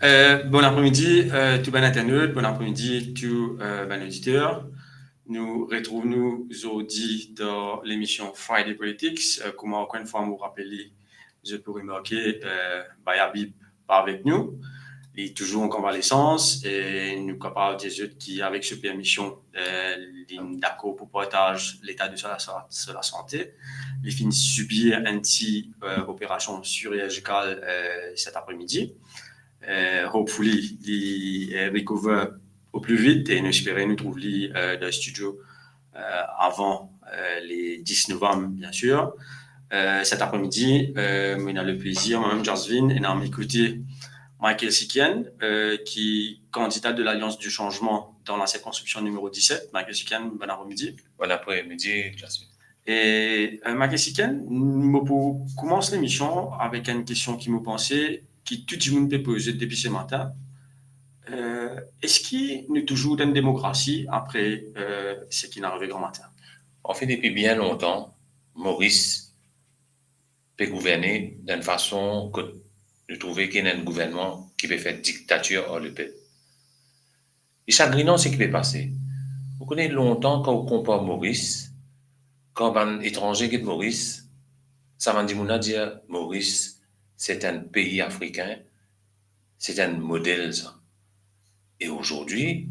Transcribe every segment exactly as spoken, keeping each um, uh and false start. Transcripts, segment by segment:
Euh, bon apremidi, euh, tou bann internat, bon apremidi tou, euh, bann oditer. Nou retrouv nou zordi dan lemision Friday Politics. Euh, kouma ankor enn fwa mo rapel li, zot pou remarke, euh, Bayabib pa avek nou. Li touzour an konvalesans e nou kapav dir zot ki avek so permision, euh, li dakor pou partaz leta de sa, sa, sa lasante. Li finn sibir enn ti, euh, operasion chirurgikal, euh, set apremidi. Euh, hopefully, li, euh, recover o pli vit e nou espere nou trouv li, euh, dan studio, euh, avan, euh, le dis novam, bien sir. Euh, set apremidi, euh, mo ena le plezir, mwa mem Jasvin, ena a mo kote Michael Sikien, euh, ki kandida de Lalians di Sanzman dan la sirkonskripsion nimero diset. Michael Sikien, bon apremidi. Bon apremidi, Jasvin. E, euh, Michael Sikien, mo pou koumans lemision avek enn kestion ki mo panse ki tou dimoun pe poze depi se matin. Euh, eski nou touzour dan enn demokrasi apre, euh, seki finn arive gramatin? Anfet, depi bien lontan, Moris pe gouverne dan enn fason kot nou trouve ki ena enn gouvernman ki pe fer diktatir ar lepep. Li sagrinan seki pe pase. Ou kone, lontan kan ou konpar Moris, kan bann etranze get Moris, sa bann dimoun la dir, Moris, se enn pei afrikin, se enn model sa. E azordi,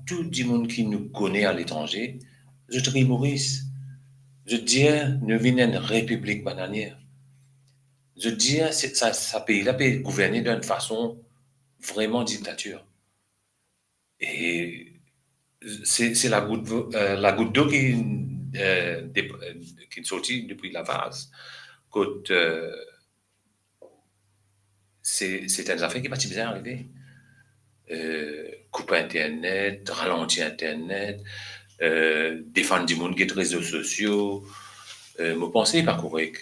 tou dimoun ki nou kone aletranze, zot ri Moris. Zot dir, nou vinn enn repiblik bananier. Zot dir, se, sa, sa pei la pe gouverne dan enn fason vreman diktatir. E se, se lagout, euh, lagout dlo ki, euh, de, euh, ki sorti depi lavaz, kot, euh, se, se enn zafer ki pa ti bizin arive. Euh, koup internet, ralanti internet, euh, defann dimoun get rezo sosio, euh, mo panse li pa korek.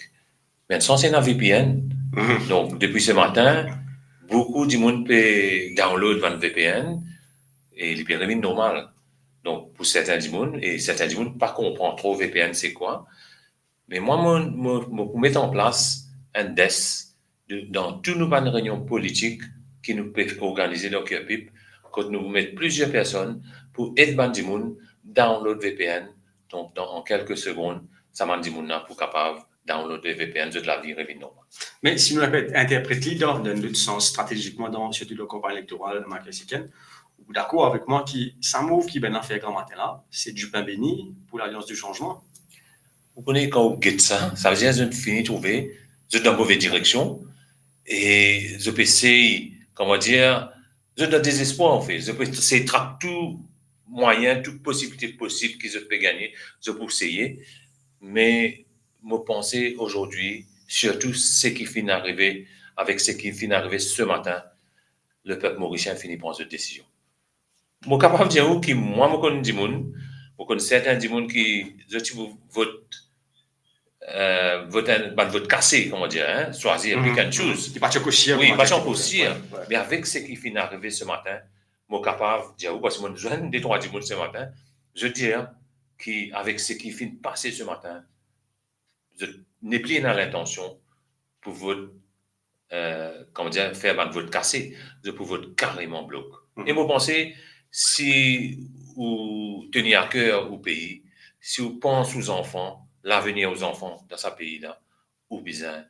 Me enn sans ena V P N. Mhm. Donk, depi se matin, boukou dimoun pe download bann V P N e li pe revinn normal. Donk, pou sertin dimoun, e sertin dimoun pa konpran tro V P N se kwa, me mwa, mo, mo, mo pou met an plas enn desk de, dan tou nou bann reynion politik ki nou pe organize dan Ker Pep, kot nou pou met plizier personn pou ed bann dimoun download V P N. Donk, dan, an kelke segonn, sa bann dimoun la pou kapav download V P N, zot lavi revinn normal. Me si nou pe interpret li dan, dan enn lot sans, stratezikman, dan, sirtou dan kanpagn elektoral, Michael Sikien, ou dakor avek mwa ki sa move ki bann la fer gramatin la, se dipin beni pou Lalians di Sanzman? Ou kone, kan ou get sa, savedir zot fini trouve zot dan move direksion, E zot pe sey, kouma dir, zot dan dezespwar, anfet. Zot pe sey trap tou mwayin, tou posibilite posib ki zot pe gagne, zot pou seye. Me mo panse azordi, sirtou seki finn arive, avek seki finn arive se matin, lepep morisien fini pran zot desizion. Mo kapav dir ou ki mwa mo konn dimoun, mo konn sertin dimoun ki zot ti pou vot, eh, vot enn, bann vot kase, kouma dir, hein, swazir, pick and choose. Ki pa ti ankor sir, wi, kouma dir, pa ti ankor sir. Wi, wi. Me avek seki finn arive se matin, mo kapav dir ou, parski mo zwenn de trwa dimoun se matin, zot dir ki avek seki finn pase se matin, zot nepli ena lintansion pou vot, eh, kouma dir, fer bann vot kase, zot pou vot kareman blok. Mhm. E mo panse, si ou tenir a ker ou pei, si ou pans ou zanfan, lavenir ou zanfan dan sa pei la, ou bizin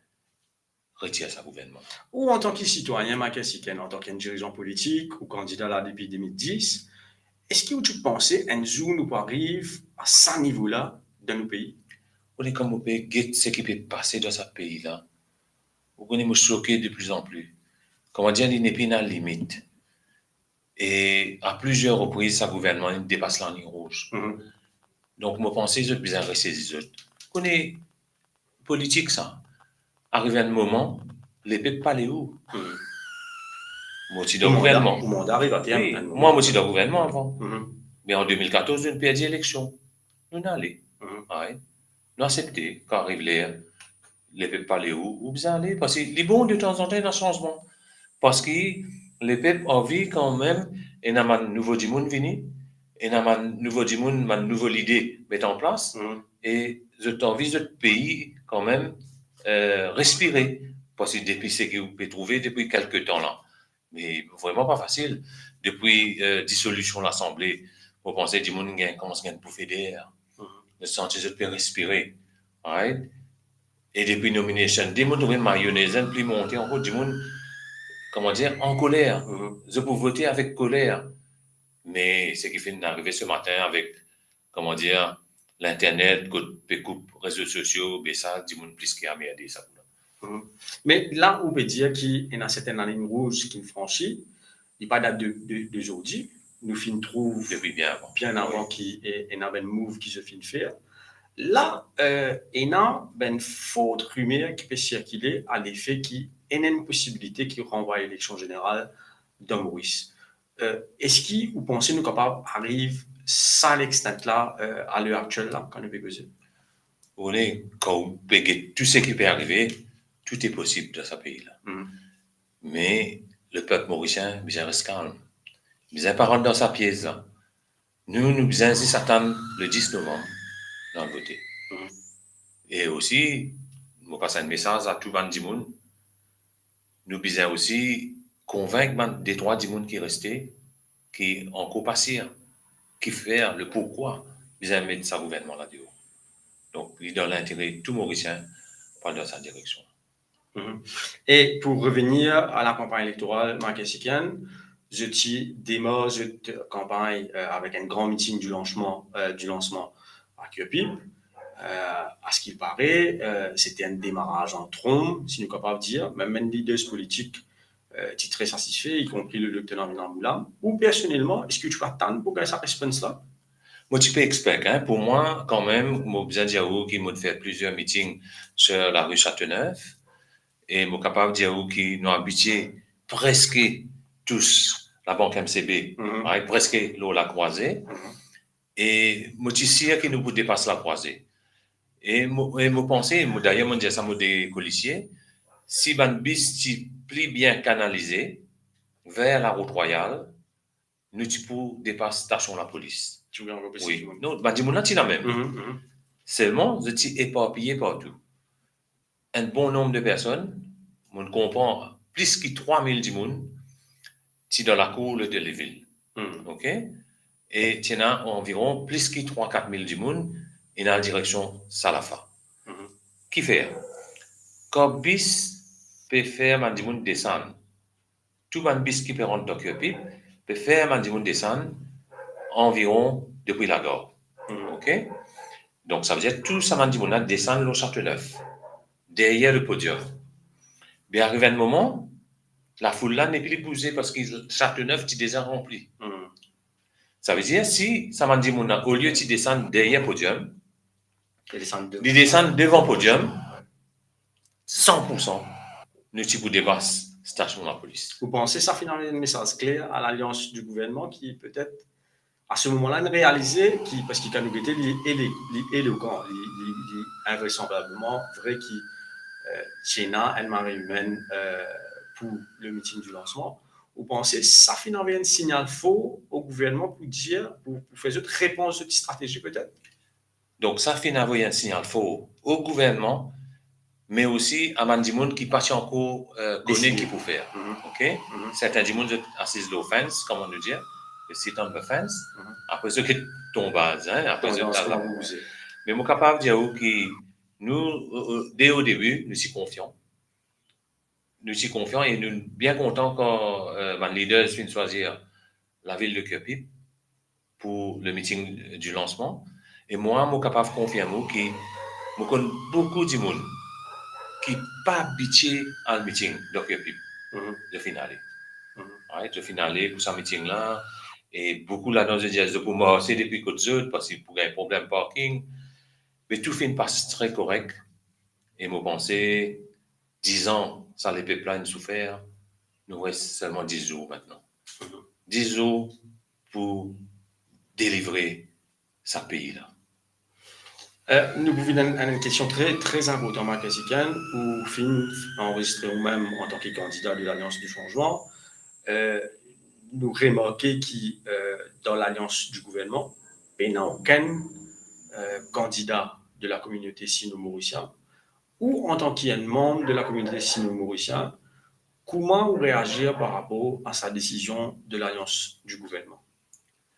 retir sa gouvernman. Ou antan ki sitwayin, Michael Sicken, antan ki enn dirizan politik, ou kandida la depi de mil dis, eski ou ti panse enn zour nou pou ariv a sa nivo la dan nou pei? Ou kone, kan mo pe get seki pe pase dan sa pei la, ou kone, mo soke de pli an pli. Kouma dir, li nepli ena limit. E a plizier repriz, sa gouvernman, li depas laliny rouz. Mhm. Donk, mo panse zot bizin resezi zot. Ou kone, politik sa. Ariv enn moman, lepep pale ou. Hmm. Mo ti dan gouvernman. Ou manda, ou manda ariv aterm, wi, enn moman. Mwa, mo ti dan gouvernman avan. Mhm. Me an de mil katorz, nou perdi eleksion. Nou ale. Mhm. Ay. Nou aksepte, kan ariv ler, lepep pale ou, ou bizin ale. Parski li bon detanzantan ena sanzman. Parski lepep anvi kanmem ena bann nouvo dimoun vini, ena bann nouvo dimoun, bann nouvo lide met an plas, mhm, e zot anvi zot pei kanmem, eh, respire, parski depi seki ou pe trouve depi kelke tan la, me vreman pa fasil, depi, eh, disolision Lasanble, mo panse dimoun gagn, koumans gagn bouf ler. Mhm. Zot santi zot pe respire. Right? E depi nomination day, mo trouve mayonez la pli monte ankor, dimoun, kouma dir, an koler. Mhm. Zot pou vote avek koler. Me seki finn arive se matin avek, kouma dir, linternet, kot pe koup rezo sosio, be sa, dimoun plis ki anmerde sa kou la. Mhm. Me la, ou pe dir ki ena sertenn laliny rouz ki finn fransi, li pa dat de, de, de zordi, nou finn trouv depi bien avan. Bien avan, wi, ki, e, ena bann move ki zot finn fer. La, eh, ena bann fo rimer ki pe sirkile a lefe ki ena enn posibilite ki ranvway eleksion zeneral dan Moris. Eh, eski ou panse nou kapav ariv sa lextent la, eh, a ler aktiel la, kan nou pe koze? Ou kone, kan ou pe get tou seki pe arive, tou e posib dan sa pei la. Mhm. Me lepep morisien bizin res kalm. Bizin pa rant dan sa piez la. Nou, nou bizin zis atann le dis novanm, nou al vote. Mhm. E osi, mo pas enn mesaz a tou bann dimoun. Nou bizin osi konvink bann de trwa dimoun ki reste, ki ankor pa sir, kifer, le pourkwa bizin met sa gouvernman la deor. Donk, li dan lintere tou Morisien pou al dan sa direksion. Mhm. E pou revenir a la kanpagn elektoral, Michael Sicken, zot ti demar zot kanpagn, eh, avek enn gran miting di lansman, eh, di lansman a Curepipe. Eh, a ce qu'il paraît, eh, se ti enn demaraz an tronm, si nou kapav dir, mem bann lider politik, eh, ti tre satisfe, y compris le Docteur Laminam Boulam. Ou personelman, eski ou ti pe atann pou gagn sa respons la? Mo ti pe expect, hein, pou mwa, kanmem, mo bizin dir ou ki mo ti fer plizier miting sur la rue Châteauneuf, e mo kapav dir ou ki nou abitie preske tous Labank M C B, mhm, right, preske lor lakrwaze. Mhm. E mo ti sir ki nou pou depas lakrwaze. E mo, e mo panse, mo, dayer, mo dir sa mo de kolisie, si bann bis ti pli bien kanalize ver Larout Rwayal, nou ti pou depas stasion lapolis. Ti pou gagn ankor plis dimoun. Wi. Non, bann dimoun la ti la mem. Mhm, mhm. Selman, zot ti eparpiye partou. Enn bon nonb de personn, mo konpran plis ki trwa mil dimoun, ti dan lakour Lotel de Vil. Hmm. Ok? E ti ena anviron plis ki trwa, kat mil dimoun, inn al direksion Salafa. Mhm. Kifer? Kan bis pe fer bann dimoun desann, tou bann bis ki pe rant dan Curepipe, pe fer bann dimoun desann anviron depi lagar. Mhm. Ok? Donk, savedir tou sa bann dimoun la desann lor Châteauneuf, deryer le podium. Be ariv enn moman, lafoul la nepli bouze parski Châteauneuf ti deza ranpli. Savedir, si sa bann dimoun la, olie ti desann deryer podium, li desann devan podium, san pour san, nou ti pou debas stasyon lapolis. Ou panse sa finn avoy enn mesaz kler a lalians di gouvernman ki petet, a se moman la, inn realize ki, parski kan nou gete, li ele-, li elokan, li, li, li invresanblableman vre ki, eh, ti ena enn mare imenn, eh, pou le miting di lansman. Ou panse sa finn avoy enn signal for o gouvernman pou dir, pou, pou fer zot repans zot stratezi petet? Donk, sa finn avoy enn signal for o gouvernman, me osi a bann dimoun ki pa ti ankor, eh, kone ki pou fer. Ok? Sertin dimoun, zot asiz lor fence, kouma nou dir, zot sit on the fence. Apre, zot ki tonbaz, hein, apre zot al la. Me mo kapav dir ou ki nou, eh, eh, de o debi, nou ti konfian. Nou ti konfian e nou bien kontan kan, eh, bann leaders finn swazir lavil de Curepipe pou le miting di lansman. E mwa, mo kapav konfirm ou ki mo konn boukou dimoun ki pa abitie al miting dan Curepipe. Zot finn ale. Right? Zot finn ale pou sa miting la. E boukou ladan zot dir zot pou marse depi kot zot, parski pou gagn problem parking. Me tou finn pas tre korek. E mo panse, dizan sa lepep la inn soufer, nou res selman dis zour mintnan. Dis zour pou delivre sa pei la. Eh, nou pou vinn enn, enn kestion tre, tre inportan, Marc Estienne, ou finn anrezistre ou mem antan ki kandida de Lalians di Sanzman. Eh, nou remarke ki, eh, dan lalians di gouvernman, pena okenn, eh, kandida de la kominote sino-morisien. Ou, antan ki enn manm de la kominote sino-morisien, kouma ou reazir par rapor a sa desizion de Lalians di gouvernman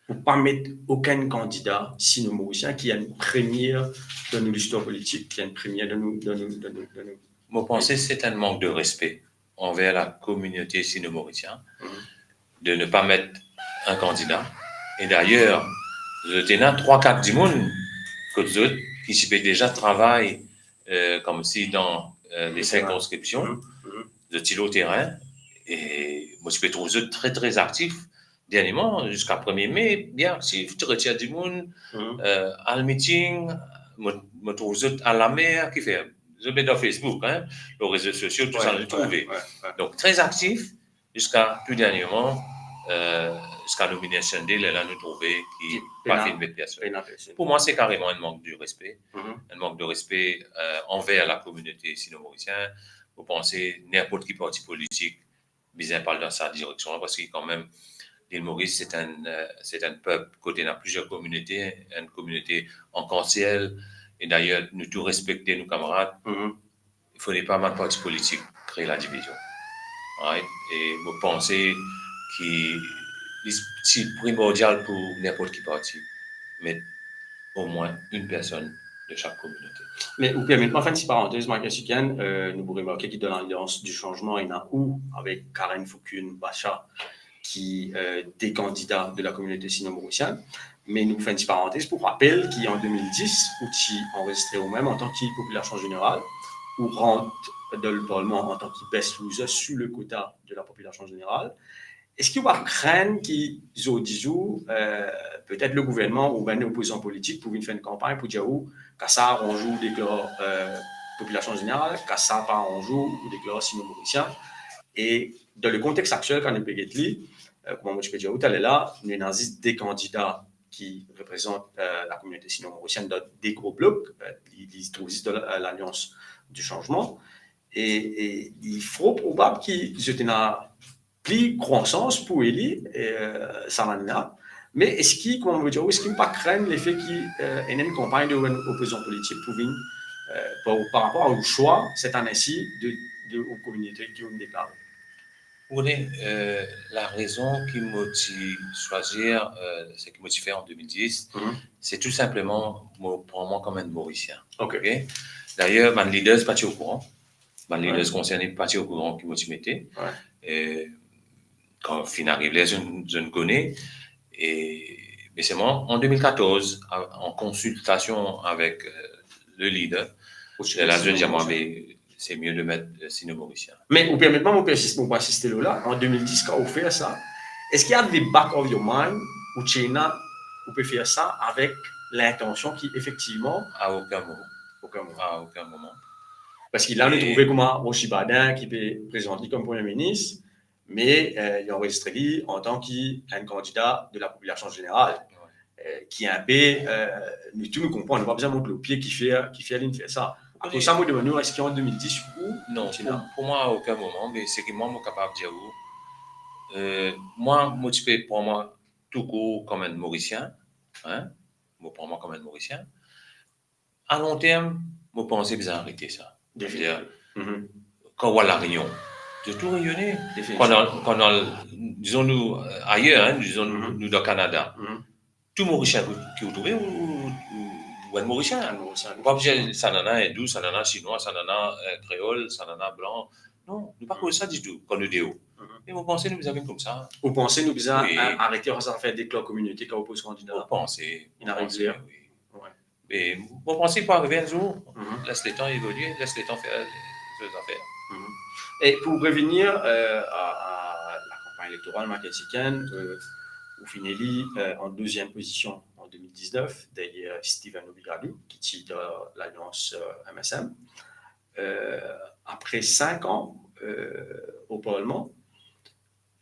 pou pa met okenn kandida sino-morisien ki enn premie dan nou listwar politik, ki enn premie dan nou, dan nou, dan nou, dan nou... Mo panse se enn mank de respe anver la kominote sino-morisien de ne pas mettre un candidat. E dayer, zot ena trwa, kat dimoun kot zot ki ti pe deza travay, eh, koumsi dan, eh, le sirkonskripsion. Zot ti lor terin, e mo ti pe trouv zot tre, tre aktif. Dernierman, ziska premie me, bien aktif, ti retir dimoun, eh, al miting, mo, mo trouv zot al lamer, kifer? Zot met dan Facebook, hein, lor rezo sosio, tou sa, nou trouve. Donk, tre aktif, ziska tou dernierman, eh, ziska nominasion de, lerla nou trouve ki pa finn met personn. Pou mwa, se kareman enn mank de respe. Enn mank de respe, eh, anver la kominote sino-morisien. Mo panse ninport ki parti politik bizin pa al dan sa direksion la, parski kanmem, Lil Moris, se enn, eh, se enn pep kot ena plizier kominote, enn kominote arkansiel, e dayer, nou tou respekte nou kamarad. Il faudrait pas bann parti politik kree ladivizion. Right? E mo panse ki li ti primordial pou ninport ki parti met omwin enn personn de sak kominote. Me ou permet mwa fer enn ti parantez, Marc Estienne, eh, nou pou remarke ki dan Lalians di Sanzman, ena ou avek Karen Foucune Bacha ki, eh, de kandida de la kominote sino-morisien. Me nou fer enn ti parantez pou rapel ki an de mil dis, ou ti anrezistre ou mem antan ki popilasion zeneral, ou rant dan le parlman antan ki best loser sou le kota de la popilasion zeneral. Eski ou pa krenn ki zordi zour, eh, petet le gouvernman oubien lopozizan politik pou vinn fer enn kanpagn pou dir ou, ka sa aranz ou, ou deklar, eh, popilasion zeneral, ka sa pa aranz ou, ou deklar sino-morisien? E dan le kontex aktiel, kan nou pe get li, eh, kouma mo ti pe dir ou taler la, nou ena zis de kandida ki reprezant, eh, la kominote sino-morisienn dan de gro blok, eh, li, li trouv zis dan la, Lalians di Sanzman. E, e li for probab ki zot ena pli gran sans pou eli, eh, sa bann la. Me eski, kouma mo dir ou, eski ou pa krenn lefe ki, eh, ena enn kanpagn de enn opozan politik pou vinn, eh, par, par rapor a ou swa, set ane si, de, de ou kominote ki ou deklare? Ou kone, eh, larezon ki mo ti swazir, eh, seki mo ti fer an de mil dis, se tou sinpleman, mo pran mwa kouma enn Morisien. Ok. Ok? Dayer, bann leaders pa ti okouran. Bann leaders konserne pa ti okouran ki mo ti mete. E kan finn ariv ler, zot, zot kone. E, me selman, an de mil katorz, a-, an konsiltasion avek, eh, le leader, lerla zot dir mwa, be, c'est mieux de mettre, euh, Sino-Morisien. Me ou permet mwa, mo persiste, mo pou insiste lor la, an de mil dis, kan ou fer sa, eski at the back of your mind, ou ti ena, ou pe fer sa avek lintansion ki efektivman... À aucun moment. Aucun moment. À aucun moment. Parski la, nou trouve kouma Rochi Badin ki pe prezant li kom Premie Minis, me, euh, li anrezistre li antan ki enn kandida de la popilasion zeneral, euh, ki inpe, euh, nou tou nou konpran, nou pa bizin mont lor pie ki fer, ki fer li fer sa. Akoz sa, mo demann ou, eski an de mil dis ou... Non, ti pou, pou mwa, à aucun moment, me seki mwa, mo kapav dir ou, euh, mwa, mo ti pe pran mwa toukour kom enn Morisien, hein, mo pran mwa kom enn Morisien. A long term, mo panse bizin arete sa. Definitivman. Savedir, kan ou al La Rényon, zot tou reyone. Definitivman. Kan al, kan al, dizon nou, euh, ayer, hein, dizon nou, nou dan Kanada. Tou Morisien ki, ki ou trouve, ou, ou, ou, ou enn Morisien. Enn Morisien. Ou pa bizin, sa nana Indou, sa nana Sinwa, sa nana, euh, Kreol, sa nana Blan. Non, nou pa koz sa ditou, kan nou deor. Me mo panse nou bizin vinn koumsa. Ou panse nou bizin, wi, a-, arete ar sa zafer de klan kominote kan ou poz kandida? Mo panse, mo panse, wi. Wi. E mo panse pou arive enn zour, les letan evolie, les letan fer so zafer. E pou revenir, euh, a, a lakanpagn elektoral, Michael Seekens, euh, ou finn eli, euh, an deziem pozision an de mil diznef, deryer Steven Obigadou, ki ti dan lalians, euh, M S M. Euh, apre sink an, euh, o parlman,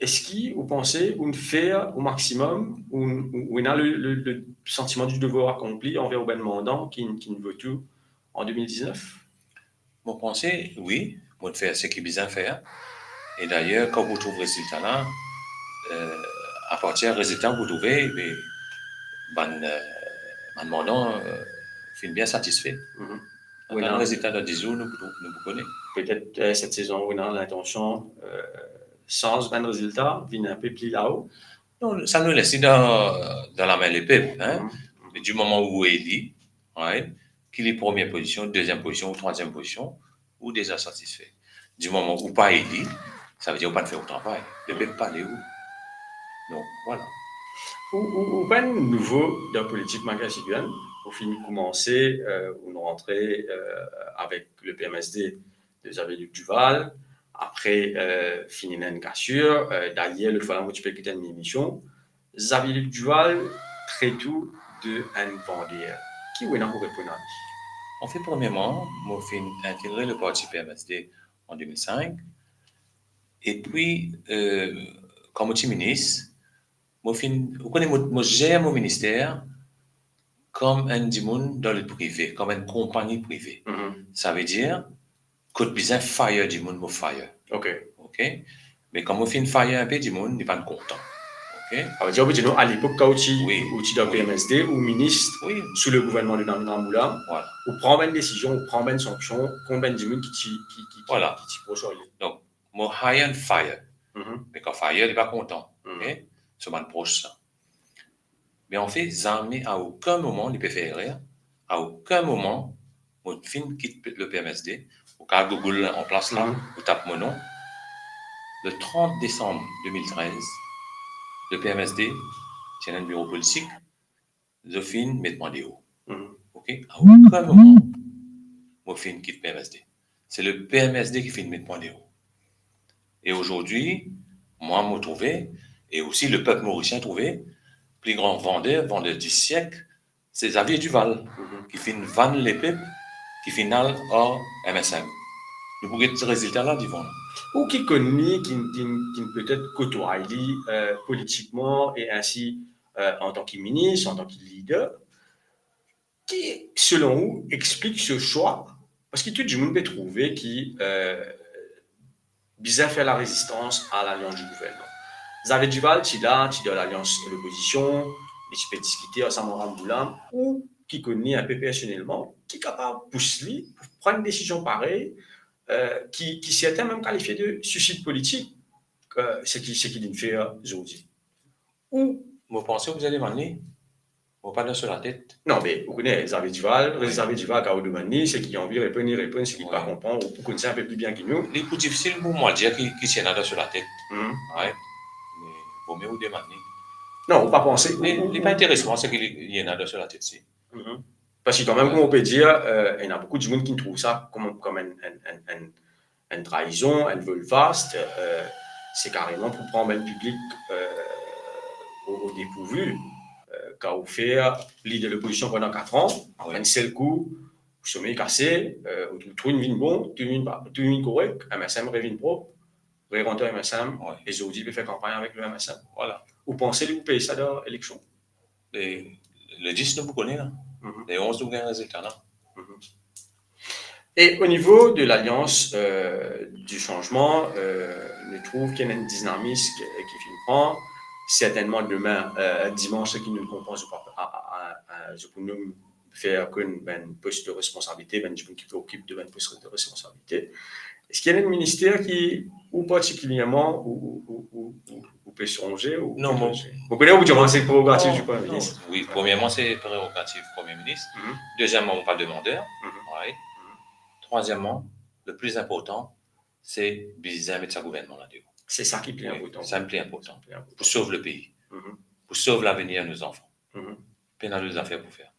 eski ou panse ou'nn fer o maximum, ou, ou, ou ena le, le, le santiman di devwar akonpli anver ou bann mandan ki, ki'nn vot ou an de mil diznef? Mo panse, wi, mo'nn fer seki bizin fer. E dayer, kan ou trouv rezilta la, euh, apartir rezilta ou trouve, be, bann, euh, bann mandan, euh, finn bien satisfe. Wi, bann rezilta dan dizour, nou, nou, nou pou kone. Petet, euh, set sezon, ou ena lintansion, euh, sanz bann rezilta, vinn inpe pli lao? Non, sa nou les li dan, dan lame lepep, hein. Me di moman ou eli, right, ki li premie pozision, deziem pozision ou trwaziem pozision, ou deza satisfe. Di moman ou pa eli, savedir ou pa'nn fer ou travay. Lepep pa le ou. Donk, vwala. Ou, ou, ou pa enn nouvo dan politik, Michael Seekens. Ou finn koumanse, euh, ou'nn rantre, euh, avek le P M S D de Xavier Luc Duval. Apre, euh, finn ena enn kasir, euh, dayer, lot fwa la, mo ti pe ekout enn emision. Xavier Luc Duval tret ou de enn vander. Ki ou ena pou reponn a li? Anfet, premierman, mo finn integre le parti P M S D an de mil sink. Epi, euh, kan mo ti minis, mo finn, ou kone, mo, mo zer mo minister kom enn dimoun dan le prive, kom enn konpagni prive. Savedir, kot bizin fire dimoun, mo fire. Ok. Ok? Me kan mo finn fire inpe dimoun, li pa'nn kontan. Ok? Savedir, ou pe dir nou, alepok, kan ou ti, wi, ou ti dan, wi, P M S D, ou minis, wi, sou le gouvernman de Narayan Ramgoolam, vwala, ou pran bann desizion, ou pran bann sanksion kont bann dimoun ki ti, ki, ki, ki, vwala, ki ti pros ar li. Donk, mo hire and fire. Me kan fire, li pa kontan. Ok? So bann pros sa. Me anfet, zame, a okenn moman, li pe fer erer, a okenn moman, mo finn kit le P M S D, ou kav Google an plas la, ou tap mo nom. Le trant desam de mil trez, le P M S D, ti ena enn biro politik, zot finn met mwa deor. Ok? A okenn moman, mo finn kit P M S D. Se le P M S D ki finn met mwa deor. E azordi, mwa, mo trouve, e osi lepep morisien trouve, pli gran vander, vander di siek, se Xavier Duval, ki finn vann lepep, ki finn al ar M S M. Nou pou get rezilta la devan. Ou ki konn li, ki, ki, ki petet kotway li, euh, politikman e insi, euh, antan ki minis, antan ki lider, ki, selon ou, explik so swa? Parski tou dimoun pe trouve ki, euh, bizin fer larezistans a lalians di gouvernman. Xavier Duval ti la, ti dan lalians lopozision, li ti pe diskite ansam ar Ramgoolam, ou ki konn li inpe personelman, ki kapav pous li pou pran enn desizion parey, euh, ki, ki serten mem kalifie de suisid politik, euh, seki, seki li'nn fer azordi? Ou, mo panse ou bizin demann li. Mo pa dan so latet. Non, me ou kone Xavier Duval, wi, Xavier Duval, kan ou demann li, seki li anvi reponn, li reponn, seki li pa konpran, ou pou konn sa inpe pli bien ki nou. Li pou difisil pou mwa dir ki, ki ti ena dan so latet. Right? Me vomie ou demann li. Non, ou pa panse, li, ou, li pa interes mwa seki li, li ena dan so latet si. Parski kanmem, kouma ou pe dir, euh, ena boukou dimoun ki trouv sa kom, kom enn, enn, enn, enn, enn traizon, enn vol-face, euh, se kareman pou pran bann piblik, euh, o, o depourvi. Euh, kan ou fer lider lopozision pandan kat an, enn sel kou, ou somey kase, euh, ou, ou tou inn vinn bon, tou inn pa, tou inn korek, M S M revinn prop, re-rant MSM, e zordi pe fer kanpagn avek le MSM. Vwala. Ou panse li pou pey sa dan eleksion? Le, le dis nou pou kone la. Le onz nou gagn rezilta la. E o nivo de Lalians, euh, di Sanzman, euh, nou trouv ki ena enn dinamis ki, ki finn pran. Sertennman demin, euh, dimans, seki nou konpran, zot pou, a, a, a, a, zot pou nom fer kot bann pos de responsabilite, bann dimoun ki pe okip de bann pos de responsabilite. Eski ena enn minister ki ou partikilierman ou, ou, ou, ou, ou, ou pe sonze ou... Non, mo, mo pe dir, ou dir, se prerogativ di Premie Minis. Wi, premierman, se prerogativ Premie Minis. Deziemman, mo pa demann. Trwaziemman, le pli inportan, se bizin met sa gouvernman la deor. Se sa ki pli inportan. Sa pli inportan. Pou sov le pei. Pou sov lavenir nou zanfan. Pena lot zafer pou fer.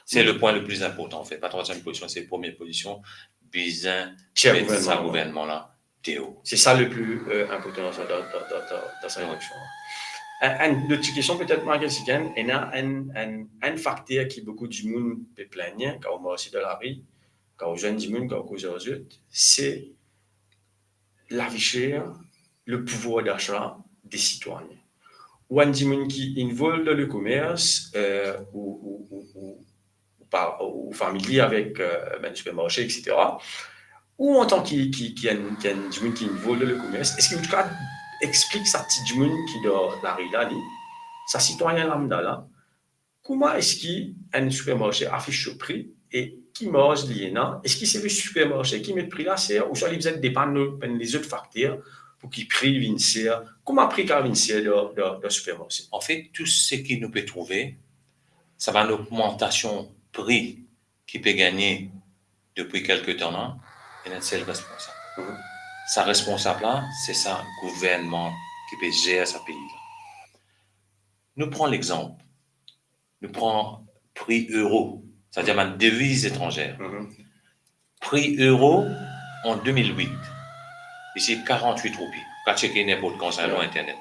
Se le pwin le pli inportan, anfet. Pa trwaziem pozision, se premie pozision. Bizin met sa gouvernman la deor. Se sa le pli, euh, inportan dan sa, dan, dan, dan, dan, dan sa eleksion. Enn, enn lot ti kestion petet, Michael Siken, ena enn, enn, enn fakter ki boukou dimoun pe plenn, kan ou marse dan lari, kan ou zwenn dimoun, kan ou koz ar zot, se lavi ser, le pouvwar dasa de sitwayen. Ou enn dimoun ki involve dan le komers, euh, ou, ou, ou, ou, ou pa, ou familie avek, euh, bann sipermarse, et cetera. Ou antan ki, ki, ki enn, ki enn dimoun ki involve dan le komers, eski ou kapav explik sa ti dimoun ki dan lari la, li, sa sitwayen lambda la, kouma eski enn sipermarse afish so pri e ki marz li ena? Eski se le sipermarse ki met pri la ser, ouswa li bizin depann lor bann lezot fakter pou ki pri vinn ser? Kouma pri kapav vinn ser dan, dan, dan sipermarse? Anfet, tou seki nou pe trouve, sa bann ogmantasion pri ki pe gagne depi kelke tan la, ena enn sel responsab. Sa responsab la, se sa gouvernman ki pe zer sa pei la. Nou pran lexanp, nou pran pri euro, savedir bann deviz etranzer. Pri euro an de mil wit, li ti karant-wit roupi. Ou kapav tcheke ninport kan sa lor internet.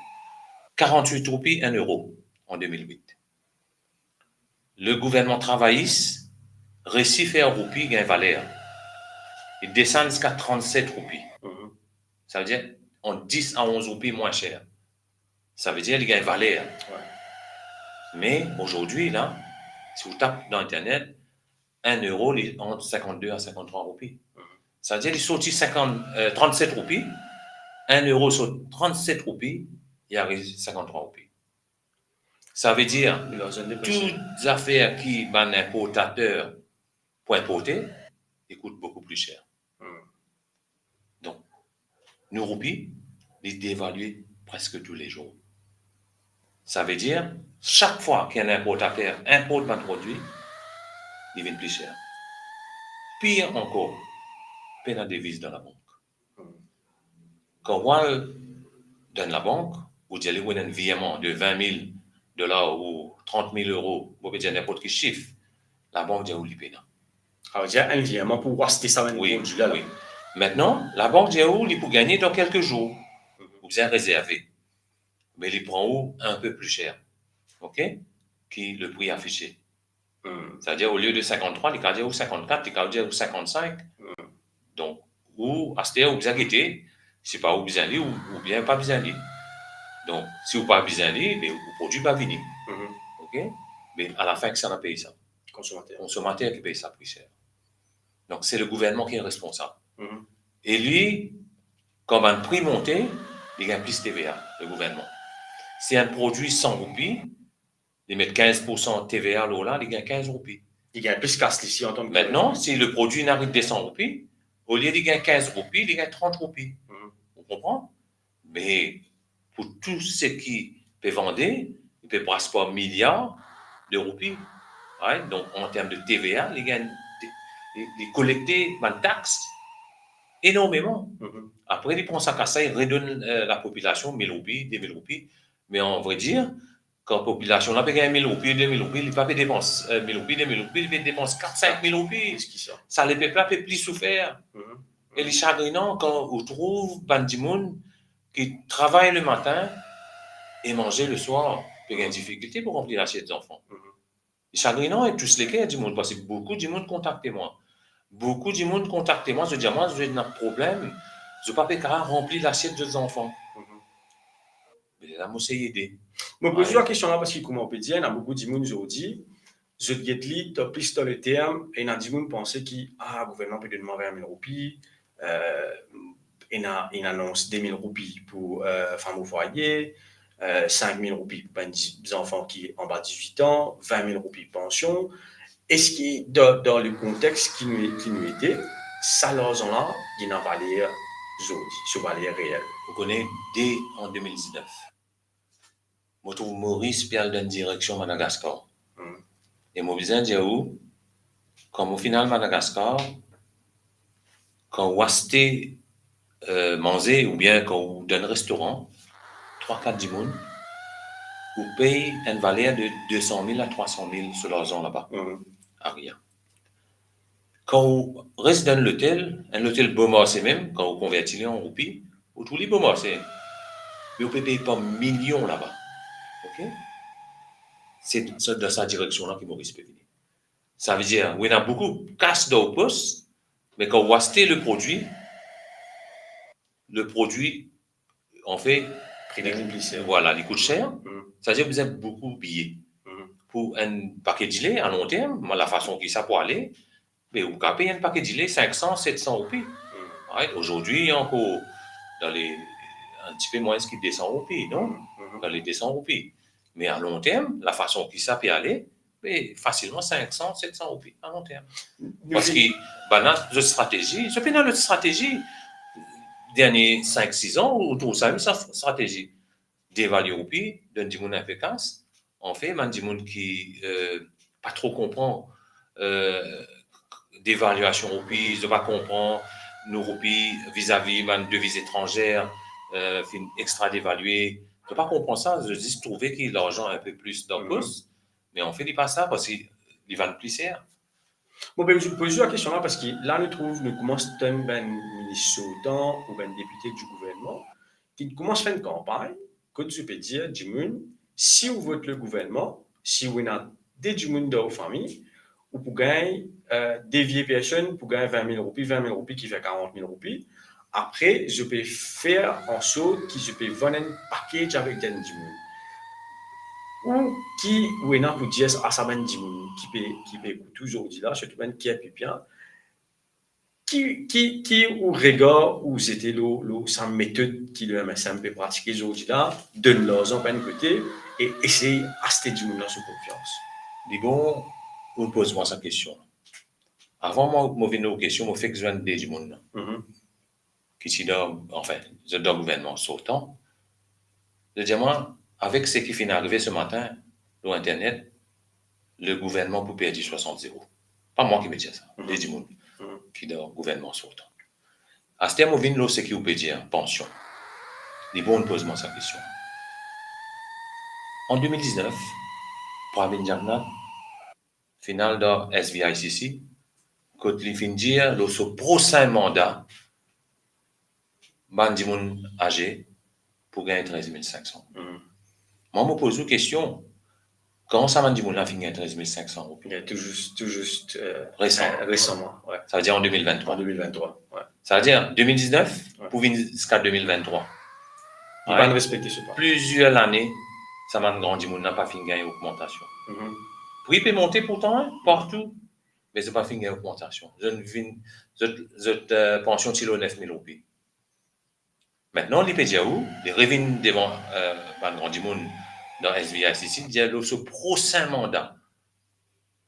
Karant-wit roupi enn euro an de mil wit. Le gouvernman travayis resi fer roupi gagn valer. Li desann ziska trannset roupi. Savedir ant dis a onz roupi mwin ser. Savedir li gagn valer. Me azordi la, si ou tap dan internet, enn euro, li ant sinkant-de a sinkant-trwa roupi. Savedir li sorti sinkant, euh, trannset roupi, enn euro sort trannset roupi, li ariv sinkant-trwa roupi. Savedir tou zafer ki bann inportater pou inporte, li kout boukou pli ser. Donk, nou roupi, li devalie preske toulezour. Savedir, sak fwa ki enn inportater inport bann prodwi, li vinn pli ser. Pir ankor, pena deviz dan labank. Kan ou al dan labank, ou dir li ou ena enn virman de vin mil dolar ou trant mil euro, mo pe dir ninport ki sif, labank dir ou li pena. Savedir enn virman pou aste sa bann prodwi la. Wi. Mintnan, labank dir ou li pou gagne dan kelke zour. Ou bizin rezerve. Me li pran ou inpe pli ser, ok, ki le pri afishe. Savedir, olie de sinkant-trwa, li kapav dir ou sinkant-kat, li kapav dir ou sinkant-sink. Donk, ou, aster, ou bizin gete, si pa ou bizin li, ou, oubien pa bizin li. Donk, si ou pa bizin li, be ou prodwi pa vini. Ok? Me alafin, kisannla pey sa? Konsomater. Konsomater ki pey sa pli ser. Donk, se le gouvernman ki responsab. E li, kan bann pri monte, li gagn plis T V A, le gouvernman. Si enn prodwi san roupi, li met kinz poursan T V A lor la, li gagn kinz roupi. Li gagn plis kas li si antan ki... Mintnan, si le prodwi inn ariv de san roupi, olie li gagn kinz roupi, li gagn trant roupi. Ou konpran? Me pou tou seki pe vande, li pe bras par miliar de roupi. Right? Donk, an term de T V A, li gagn, li, li kolekte bann tax enormeman. Apre, li pran sa kas la, li redonn, euh, lapopilasion mil roupi, de mil roupi. Me an vre dir, Kan popilasion la pe gagn mil roupi, de mil roupi, li pa pe depans, eh, mil roupi, de mil roupi, li pe depans kat, sink mil roupi. Plis ki sa. Sa lepep la pe pli soufer. Mhm. E li sagrinan kan ou trouv bann dimoun ki travay lematin e manze leswar, pe gagn difikilte pou ranpli lasiet zanfan. Mhm. Li sagrinan e tous leker dimoun, parski boukou dimoun kontakte mwa. Boukou dimoun kontakte mwa, zot dir mwa, zot ena problem, zot pa pe kapav ranpli lasiet zot zanfan. Mhm. Me la, mo sey ede. Mo poz twa kestion la, parski kouma ou pe dir, ena boukou dimoun zordi, zot get li, dan plis dan leterm, ena dimoun panse ki, ah, gouvernman pe donn mwa vin mil roupi, eh, ena, ena anons de mil roupi pou, eh, fam o fwaye, eh, sink mil roupi pou bann di-, zanfan ki anba diz-wit an, vin mil roupi pansion. Eski dan, dan le kontex ki nou, ki nou ete, sa larzan la, li ena valer zordi, so valer reel? Ou kone, de an de mil diznef, mo trouv Moris pe al dan enn direksion Madagaskar. Hmm. E mo bizin dir ou, kan mo finn al Madagaskar, kan ou aste, eh, manze oubien kan ou dan enn restoran, trwa, kat dimoun, ou pey enn valer de de san mil a trwa san mil so larzan laba. Hmm. Aria. Kan ou res dan enn lotel, enn lotel bon marse mem, kan ou konverti li an roupi, ou trouv li bon marse. Me ou pe pey par milion laba. Ok? Se, se dan sa direksion la ki Moris pe vini. Savedir, ou ena boukou kas dan ou pos, me kan ou aste le prodwi, le prodwi, anfet, pri li vinn pli ser. Vwala, li kout ser. Mhm. Savedir ou bizin boukou biye. Mhm. Pou enn pake dile, a lon term, lafason ki sa pou ale, me ou kapav pey enn pake dile sink san, set san roupi. Mhm. Right? Azordi, ankor dan le, enn tipe mwins ki de san roupi, non? Mhm. Dan le de san roupi. Me a lon term, lafason ki sa pe ale, pe fasilman sink san, set san roupi a lon term. Parski bann la, zot stratezi, zot pena lot stratezi. Dernie sink, sis an, ou trouv sa mem, sa stratezi. Devalie roupi, donn dimoun inpe kas. Anfet, bann dimoun ki, eh, pa tro konpran, eh, devaliasion roupi, zot pa konpran nou roupi vizavi bann deviz etranzer, eh, finn extra devalie. Zot pa konpran sa, zot zis trouve ki larzan inpe plis dan pos. Mhm. Me anfet, li pa sa, parski li vann pli ser. Mo pe poz ou kestion la, parski la, nou trouv, nou koumans tann bann minis sortan ou bann depite di gouvernman ki koumans fer enn kanpagn, kot zot pe dir dimoun, si ou vot le gouvernman, si ou ena de dimoun dan ou fami, ou pou gagn, eh, de vie personn pou gagn vin mil roupi, vin mil roupi ki fer karant mil roupi. Apre, zot pe fer ansort ki zot pe vann enn package avek enn dimoun. Ou ki ou ena pou dir a sa bann dimoun ki pe, ki pe ekout ou zordi la, sirtou bann ki inpe pli piti, ki, ki, ki ou regar ou zete lor, lor sa metod ki le M S M pe pratike zordi la, donn larzan par enn kote e esey aste dimoun la so konfians? Li bon, ou poz mwa sa kestion. Avan mo, mo vinn lor kestion, mo fek zwenn de dimoun la. Mhm. Ki ti dan, anfin, zot dan gouvernman sortan. Zot dir mwa, avek seki finn arive se matin lor internet, le gouvernman pou perdi swasant zero. Pa mwa ki pe dir sa, mhm, de dimoun, mhm, ki dan gouvernman sortan. Aster mo vinn lor seki ou pe dir, pansion. Li bon, poz mwa sa kestion. An de mil diznef, Pravind Jugnauth finn al dan S V I C C, kot li finn dir lor so prosin manda, bann dimoun aze pou gagn trez mil sink san. Mhm. Mwa, mo poz ou kestion, kan sa bann dimoun la finn gagn trez mil sink san roupi? Li tou zis, tou zis, eh, resan. Eh, resaman, wi. Savedir an de mil vinn-trwa. An de mil vinn-trwa, wi. Savedir de mil diznef, wi, pou vinn ziska de mil vinn-trwa. Li pa respekte sa. Plizier lane, sa bann gran dimoun la pa finn gagn ogmantasion. Mhm. Pri pe monte pourtan, hein, partou, me zot pa finn gagn ogmantasion. Zot vinn, zot, zot, eh, pansion ti lor nef mil roupi. Aster li pe dir ou, li revinn devan, eh, bann gran dimoun dan S V I C C, li dir lor so prosin manda,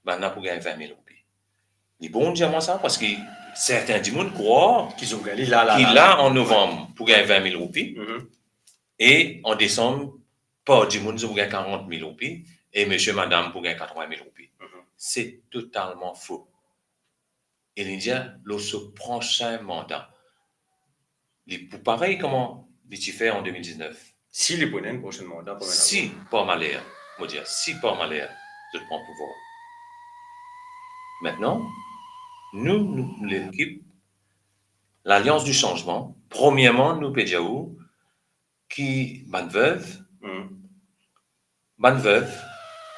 bann la pou gagn vin mil roupi. Li bon dir mwa sa, parski sertin dimoun krwar ki zot gagn, li la, la, ki la, la, la, an novanm pou gagn vin mil roupi, mhm, e an desanm, par dimoun, zot pou gagn karant mil roupi, e misie, madam pou gagn katrovin mil roupi. Mhm. Se totalman fo. E li dir, lor so prosin manda, li pou parey kouma li ti fer an de mil diznef. Si li pou ena enn prosin manda, pou ena... Si, par maler, mo dir, si par maler zot pran pouvwar. Aster, nou, nou lekip Lalians di Sanzman, premierman, nou pe dir ou ki bann vev, Hmm. bann vev,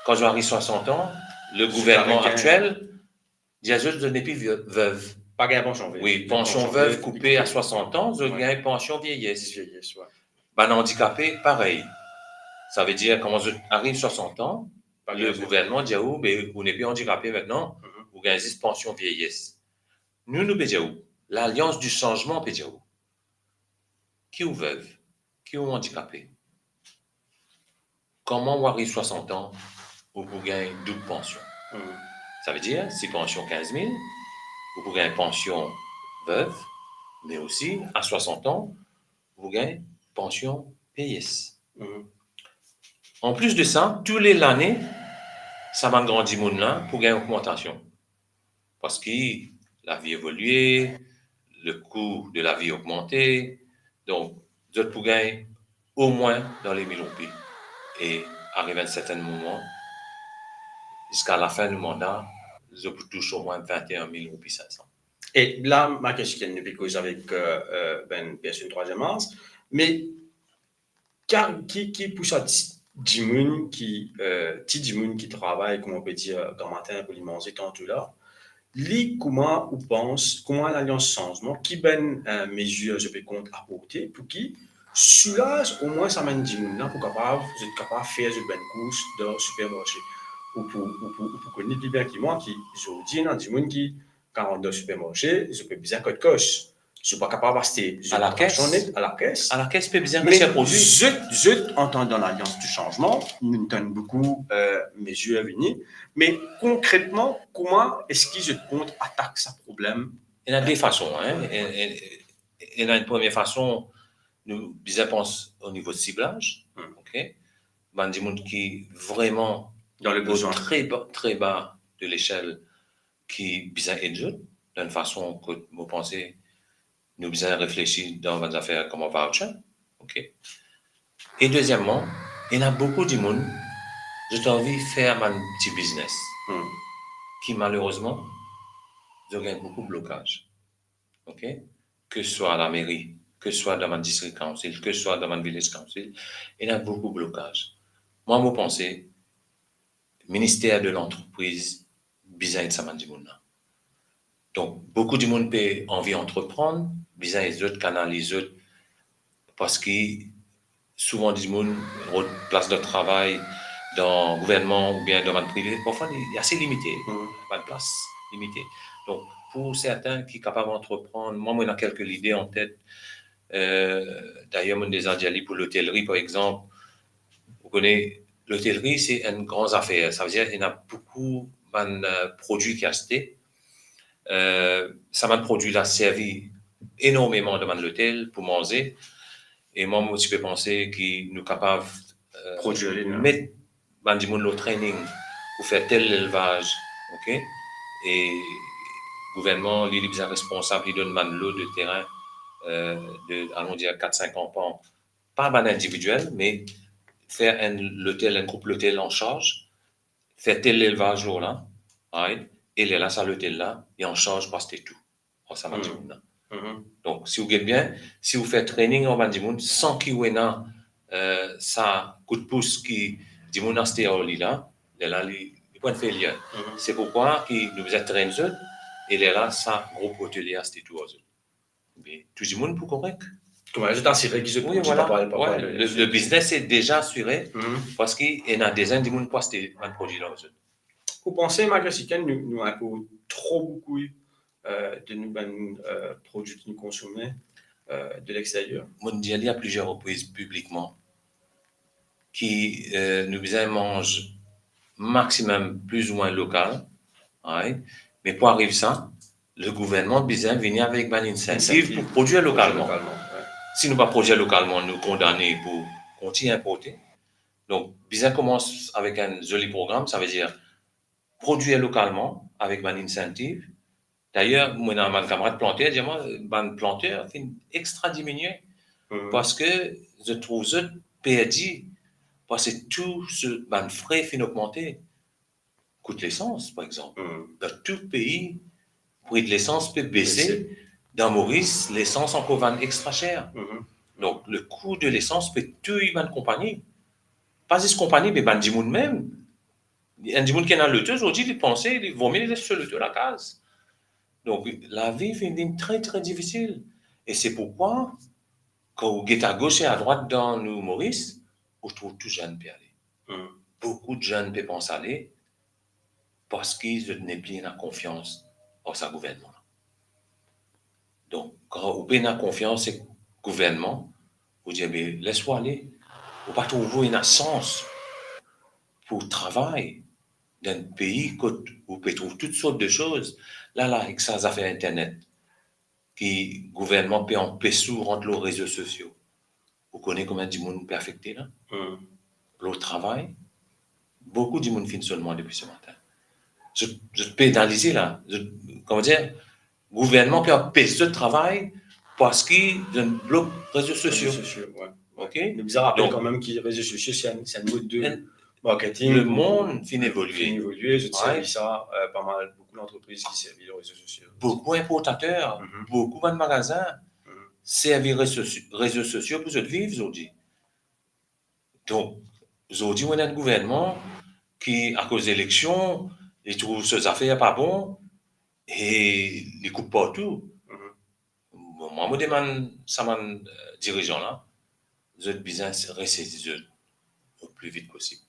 kan zot ariv swasant an, le gouvernman aktiel dir zot, zot nepli vie-, vev. Pa gagn pansion vev. Wi, pansion vev koupe a swasant an, zot gagn pansion vieyes. Vieyes, wi. Bann andikape, parey. Savedir, kan zot ariv swasant an, le gouvernman dir ou, be, ou nepli andikape aster, Mhm. ou gagn zis pansion vieyes. Nou, nou pe dir ou, Lalians di Sanzman pe dir ou, ki ou vev, ki ou andikape, kouma ou ariv swasant an, ou pou gagn doub pansion. Hmm. Savedir, si pansion kinz mil, ou pou gagn pansion vev, me osi, a swasant an, ou pou gagn pansion vieyes. Hmm. Anplis de sa, tou le lane, sa bann gran dimoun la pou gagn ogmantasion. Parski lavi evolie, le kou de lavi ogmante, donk zot pou gagn omwin dan le mil roupi. E ariv enn sertin moman, ziska lafin nou manda, zot pou tous omwin vinte-et-un mille roupi cinq cents. E la, ma kestion, nou pe koz avek, euh, euh, bann personn trwaziem az, me Kar-, ki, ki pou sa ti, dimoun ki, euh, ti dimoun ki travay, kouma ou pe dir, gramatin pou li manze tanto la, li, kouma ou pans, kouma Lalians Sanzman, ki bann, euh, mezir zot pe kont aporte pou ki soulaz omwin sa bann dimoun la pou kapav, zot kapav fer zot bann kours dan sipermarse? Ou pou, ou pou, ou pou kone pli bien ki mwa ki zordi ena dimoun ki, kan rant dan sipermarse, zot pe bizin kot kos. Zot pa kapav aste, zot lakes, a lakes. A lakes pe bizin aste prodwi. Me zot, zot antan dan Lalians di Sanzman, nou tann boukou, euh, mezir vini, me konkretman, kouma eski zot kont atak sa problem? Ena de fason, hein. E, e, ena enn premie fason, nou bizin pans o nivo siblaz, Hmm. ok? Bann dimoun ki vreman dan le bizwin, tre ba, tre ba de lesel, ki bizin ed zot, dan enn fason kot mo panse nou bizin reflesi dan bann zafer kouma voucher, ok? E dezieman, ena boukou dimoun, zot anvi fer bann ti biznes, Hmm. ki malerezman, zot gagn boukou blokaz, ok? Ke swa lameri, ke swa dan bann district council, ke swa dan bann village council, ena boukou blokaz. Mwa, mo panse, Minister de Lantrepriz bizin ed sa bann dimoun la. Donk, boukou dimoun pe anvi antreprann, bizin ed zot, kanaliz zot, parski souvan dimoun rod plas de travay dan gouvernman oubien dan bann prive, parfwa li, li ase limite, Hmm. bann plas limite. Donk, pou sertin ki kapav antreprann, mwa, mo ena kelke lide an tet, euh, dayer, mo deza dir li pou lotelri, par exanp, ou kone, lotelri, se enn gran zafer. Savedir, ena boukou bann, euh, prodwi ki aste. Euh, sa bann prodwi la servi enormeman dan bann lotel pou manze. E mwa, mo ti pe panse ki nou kapav, euh, prodwir li, non? Met bann dimoun lor training pou fer tel lelvaz, ok? E gouvernman, li, li bizin responsab, li donn bann lot de terin, euh, de, alon dir, kat, sink arpan, pa bann individiel, me fer enn lotel, enn group lotel an sarz, fer tel lelvaz lor la, right? E lerla sa lotel la, li an sarz pou aste tou ar sa bann Hmm. dimoun la. Mhm. Donk, si ou get bien, si ou fer training ar bann dimoun san ki ou ena, euh, sa koudpous ki dimoun aste ar li la, lerla li, li pou enn failure. Mhm. Se poukwa ki nou bizin train zot, e lerla sa group otelie aste tou ar zot. Be tou dimoun pou korek. Kouma zot asire ki zot Wi, prodwi vwala. pa, pa, pa, Wi, le, le biznes se deza asire, Mhm. parski ena deza dimoun pou aste bann prodwi la zot. Ou panse, malgre si nou, nou inport tro boukou, euh, de nou bann, euh, prodwi ki nou konsome, euh, de lexteryer? Mo dir li a plizier repriz piblikman ki, euh, nou bizin manz maximum plis ou mwin lokal, right? Me pou ariv sa, le gouvernman bizin vini avek bann insentiv Insentiv. pou prodwir Prodwir lokalman. lokalman, wi. Si nou pa prodwir lokalman, nou kondane pou kontign inporte. Donk, bizin koumans avek enn zoli program, savedir prodwir lokalman avek bann insentiv. Dayer, mo ena bann kamarad planter dir mwa, bann planter finn extra diminie, Mhm. parski zot trouv zot perdi Parski tou se bann fre finn ogmante. Kout lesans, par exanp. Hmm. Dan tou pei, pri lesans pe bese. Bese. Dan Moris, lesans ankor vann extra ser. Mhm. Donk, le kou de lesans pe touy bann konpagni. Pa zis konpagni, me bann dimoun mem. Enn dimoun ki ena loto, zordi, li panse, li vormie li les so loto lakaz. Donk, lavi finn vinn tre, tre difisil. E se poukwa, kan ou get agos e adrwat dan nou Moris, ou trouv tou zenn pe ale. Hmm. Boukou de zenn pe pans ale, parski zot nepli ena konfians ar sa gouvernman la. Donk, kan ou pena konfians ek gouvernman, ou dir, "Be, les ou ale." Ou pa trouv ou ena sans pou travay dan enn pei kot ou pe trouv tout sort de soz. La, la, ek sa zafer internet, ki gouvernman pe anpes ou rant lor rezo sosio. Ou kone konbien dimoun pe afekte la? Hmm. Lor travay, boukou dimoun finn sonn mwa depi se matin. Zot, zot penalize la. Zot, koman dir, gouvernman pe anpes zot travay parski zot blok rezo sosio. Rezo sosio, wi. Ok? Nou bizin rapel kanmem ki rezo sosio, se enn, se enn mod de marketing. Lemond finn evolie. Finn evolie, zot servi sa, euh, pa mal, boukou lantrepriz ki servi lor rezo sosio. Boukou inportater, mhm, boukou bann magazin, mhm, servi rezo, rezo sosio pou zot viv zordi. Donk, zordi, ou ena enn gouvernman ki, akoz eleksion, li trouv so zafer pa bon e li koup partou. Mhm. Bon, mwa, mo demann sa bann, euh, dirizan la, zot bizin resezi zot o pli vit posib.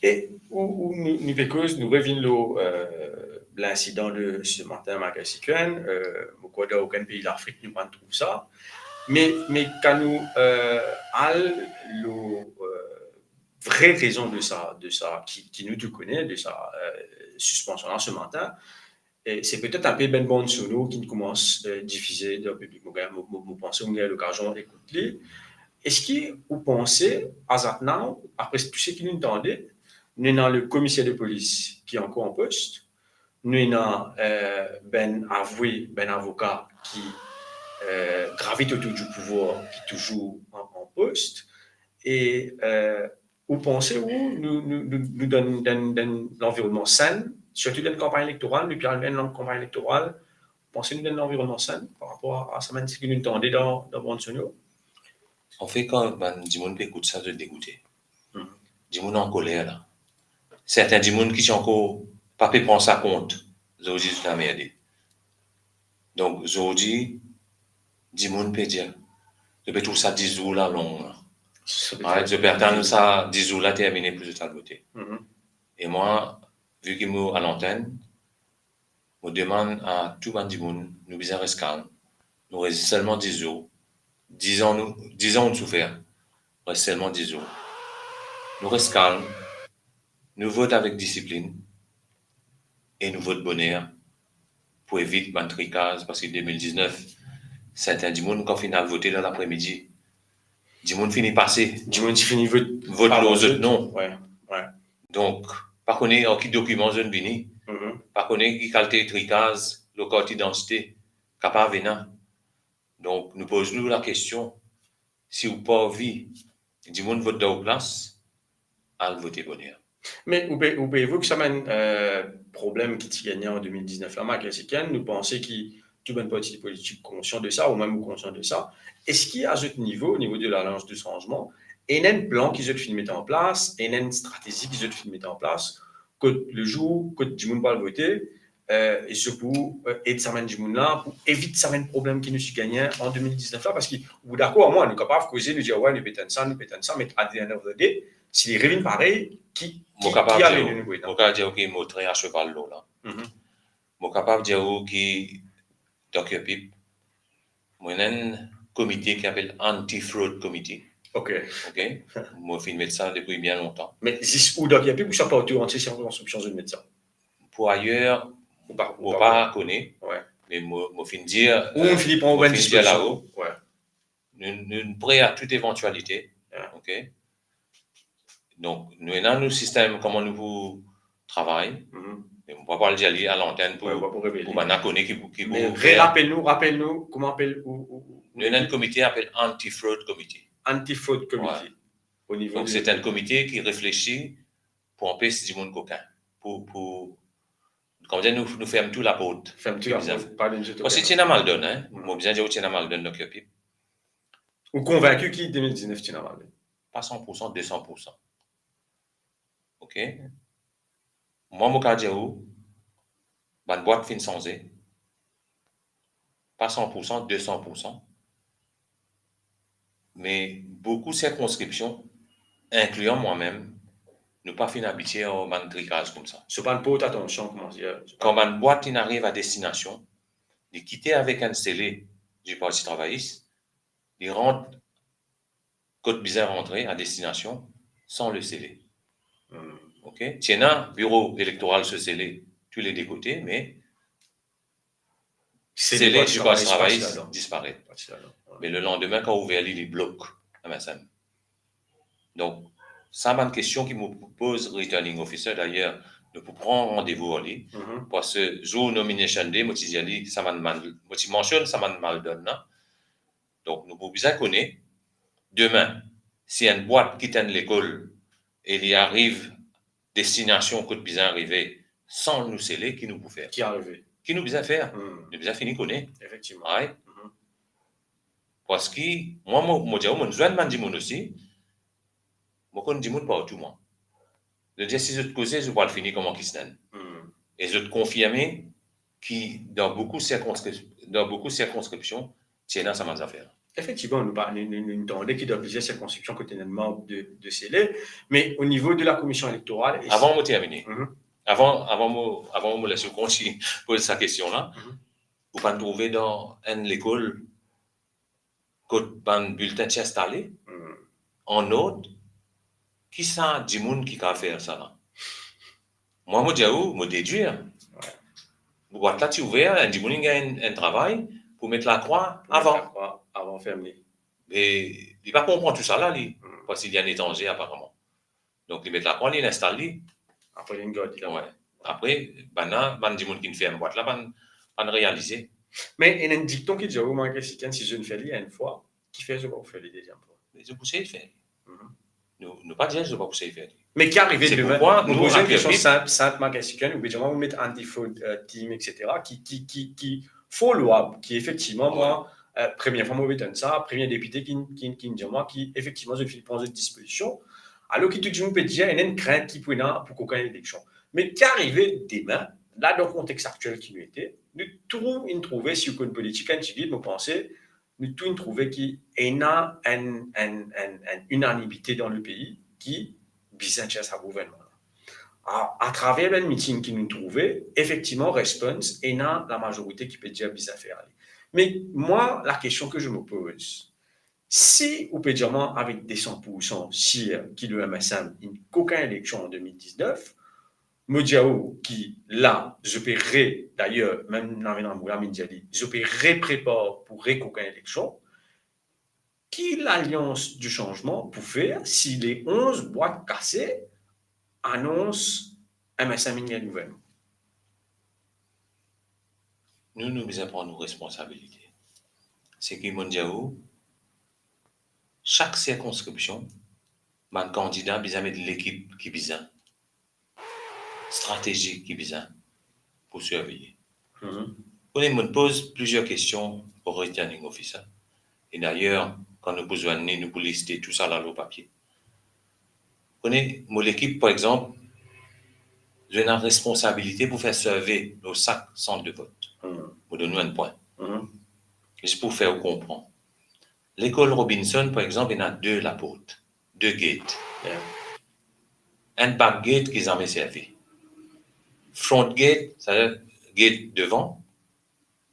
E ou, ou nou, nou pe koz, nou revinn lor, euh, linsidan de se matin, Michael Sikuen, euh, mo krwar dan okenn pei Lafrik nou pa'nn trouv sa. Me, me kan nou, euh, al lor, euh, vre rezon de sa, de sa ki, ki nou tou kone, de sa, euh, sispansion la se matin, e se petet inpe bann bann sonor ki koumans, euh, difize dan piblik. Mo, mo, mo, mo panse ou gagn lokazion ekout li. Eski ou panse, as at now, apre tou seki nou tande, nou ena le komiser de polis ki ankor an pos, nou ena, euh, bann avwe, bann avoka ki, euh, gravit otour di pouvwar, ki touzour an, an pos, e, euh, ou panse ou nou, nou, nou, nou dan, dan, dan lanvironnman sin, sirtou dan kanpagn elektoral, nou pe al ver enn kanpagn elektoral, ou panse nou dan lanvironnman sin par rapor a, a sa bann seki nou tande dan, dan bann sonor? Anfet, kan bann dimoun pe ekout sa, zot degoute. Hmm. Dimoun ankoler la. Sertin dimoun ki ti ankor pa pe pran sa kont, zordi zot anmerde. Donk, zordi, dimoun pe dir, zot pe trouv sa dis zour la long la. Zot pe atann sa dis zour la termine pou zot al vote. Mhm. E mwa, vi ki mo a lantenn, mo demann a tou bann dimoun, nou bizin res kalm. Nou res selman dis zour. Dizan nou, dizan nou soufer. Res selman dis zour. Nou res kalm. Nou vot avek disiplin. E nou vot boner pou evit bann trikaz, parski de mil diznef, sertin dimoun kan finn al vote dan lapremidi, dimoun fini pase. Dimoun ti fini vot, vot lor zot non. Wi, wi. Donk, pa kone ar ki dokiman zot vini. Mhm. Pa kone ki kalite trikaz lor kart idantite kapav ena. Donk, nou poz nou lakestion, si ou pa anvi dimoun vot dan ou plas, al vote boner. Me ou pe, ou pe evok sa bann, euh, problem ki ti gagne an de mil diznef la, Michael Sikuen, nou panse ki tou bann parti politik konsian de sa, ou mem ou konsian de sa. Eski a zot nivo, nivo de Lalians de Sanzman, ena enn plan ki zot finn met an plas, ena enn stratezi ki zot finn met an plas, kot lezour, kot dimoun pou al vote, euh, e se pou, euh, ed sa bann dimoun la, pou evit sa bann problem ki nou ti gagne an de mil diznef la, parski ou dakor ar mwa, nou kapav koze, nou dir, "Wi, nou pe tann sa, nou pe tann sa," me at the end of the day, si li revinn parey, ki, ki, ki ale nou, nou pou ena? Mo kapav dir ou ki mo tre a seval lor la. Mhm. Mo kapav dir ou ki dan Kirpip, mo ena enn komite ki apel Anti-Fraud Committee. Ok. Ok? Mo finn met sa depi bien lontan. Me zis ou dan Kirpip ouswa partou antie sirkonskripsion zot met sa? Pou ayer, ou pa, ou pa kone, wi, me mo, mo finn dir, ou, euh, finn pran, mo finn dir la-o. Wi. Nou, nou pre a tout evantialite. Wi. Ok? Donk, nou ena nou sistem, kouma nou pou travay. Mhm. Me mo pa pou al dir li a lantenn pou, wi, pa pou revele, pou bann la kone ki pou, ki pou... Me rapel nou, rapel nou, kouma apel ou, ou, ou... Nou ena enn komite apel Anti-Fraud Committee. Anti-Fraud Committee. Wi. O nivo... Donk, de, se enn komite ki reflesi pou anpes dimoun kokin. Pou, pou, kouma dir, nou, nou ferm tou laport. Ferm tou laport, pa donn zot okenn. Parski ti ena maldonn, hein. Mm. Mo bizin dir ou ti ena maldonn dan Kirpip. Ou konvinki ki de mil diznef ti ena maldonn? Pa san pou san, de san pou san. Ok? Mwa, mo kapav dir ou, bann bwat finn sanze. Pa san pou san, de san pou san. Me boukou sirkonskripsion, inklian mwa mem, nou pa finn abitie ar bann trikaz koumsa. So bann port atansion, kouma dir, so bann... Kan bann bwat inn ariv a destinasion, li kite avek enn sele di Parti Travayis, li rant kot bizin rantre a destinasion san le sele. Hmm. Ok? Ti ena biro elektoral so sele tou le de kote, me sele di Parti Travayis disparet. Disparet. Wi. Me le landime, kan ouver li, li blok M S M. Donk, sa bann kestion ki mo pou poz Returning Officer, dayer, nou pou pran randevou ar li, mhm, parski zour nomination day, mo ti dir li, sa bann mal, mo ti mansionn sa bann maldonn la. Donk, nou pou bizin kone, demin, si enn bwat kit enn lekol e li ariv destinasion kot bizin arive san nou sele, ki nou pou fer? Ki arive? Ki nou bizin fer? Hmm. Nou bizin fini kone. Efektivman. Right? Mhm. Parski, mwa, mo, mo dir ou, mo zwenn bann dimoun osi, mo konn dimoun partou, mwa. Zot dir, si zot koze, zot pou al fini kouma Kisnen. Hmm. E zot konfirme ki dan boukou sirkonskrip-, dan boukou sirkonskripsion, ti ena sa bann zafer. Efektivman, nou pa, nou, nou, nou tande ki dan plizier sirkonskripsion kote ena mank de, de sele, me o nivo de la Komision Elektoral e... Avan mo termine, mhm, avan, avan mo, avan mo les ou kontign poz sa kestion la, mhm, ou pa'nn trouve dan enn lekol kot bann biltin ti instale, hmm, an ord, ki sa dimoun ki kapav fer sa la? Mwa, mo dir ou, mo dedwir. Wi. Bwat la ti ouver, enn dimoun inn gagn enn, enn travay pou met lakrwa avan. Pou met lakrwa avan ferm li. Me li pa konpran tou sa la, li, hmm, parski li enn etranze, aparaman. Donk, li met lakrwa, li instal li. Apre, li gard li la. Wi. Apre, bann la, bann dimoun ki finn ferm bwat la, pa'nn, pa'nn realize. Me ena enn dikton ki dir, mwa, ki si, si zot finn fer li enn fwa, kifer zot pa pou fer li deziem fwa? Me zot pou sey fer li. Mhm. Nou, nou pa dir zot pa pou sey fer li. Me ki arive demin? Se poukwa nou, nou poz enn kestion sinp, sinp, mwa, ki si, ou pe dir mwa, ou met anti-fraud, euh, team, et cetera, ki, ki, ki, ki fort louab, ki efektivman, wi, mwa, euh, premie fwa mo pe tann sa, premie depite ki, ki, ki dir mwa ki efektivman zot finn pran zot dispozision, alor ki tou dimoun pe dir ena enn krint ki pou ena pou kokin eleksion. Me ki arive demin, la, dan kontex aktiel ki nou ete, nou tou inn trouve, si ou konn politik enn tigit, mo panse, nou tou inn trouve ki ena enn, enn, enn, enn inanimite dan lepei ki bizin tir sa gouvernman la. A, atraver bann miting ki nou trouve, efektivman, response, ena lamazorite ki pe dir bizin fer li. Me mwa, la kestion ke je me pose, si ou pe dir mwa avek de san pou san sir ki le M S M inn kokin eleksion an de mil diznef, mo dir ou ki la, zot pe re, dayer, mem Navin Rameau la, mo dir li, zot pe reprepar pou rekokin eleksion, ki Lalians di Sanzman pou fer si le onz bwat kase anons M S M inn gagn gouvernman? Nou, nou bizin pran nou responsabilite. Seki mo dir ou, sak sirkonskripsion, bann kandida bizin met lekip ki bizin, stratezi ki bizin pou sirveye. Mhm. Ou kone, mo poz plizier kestion o Returning Officer. E dayer, kan nou pou zwenn li, nou pou liste tou sa la lor papie. Ou kone, mo lekip, par exanp, zot ena responsabilite pou fer sirvey lor sak sant de vot. Mhm. Mo donn ou enn pwin. Mhm. Zis pou fer ou konpran. Lekol Robinson, par exanp, ena de laport, de gate. Yeah. Enn back gate ki zame servi. Front gate, savedir gate devan,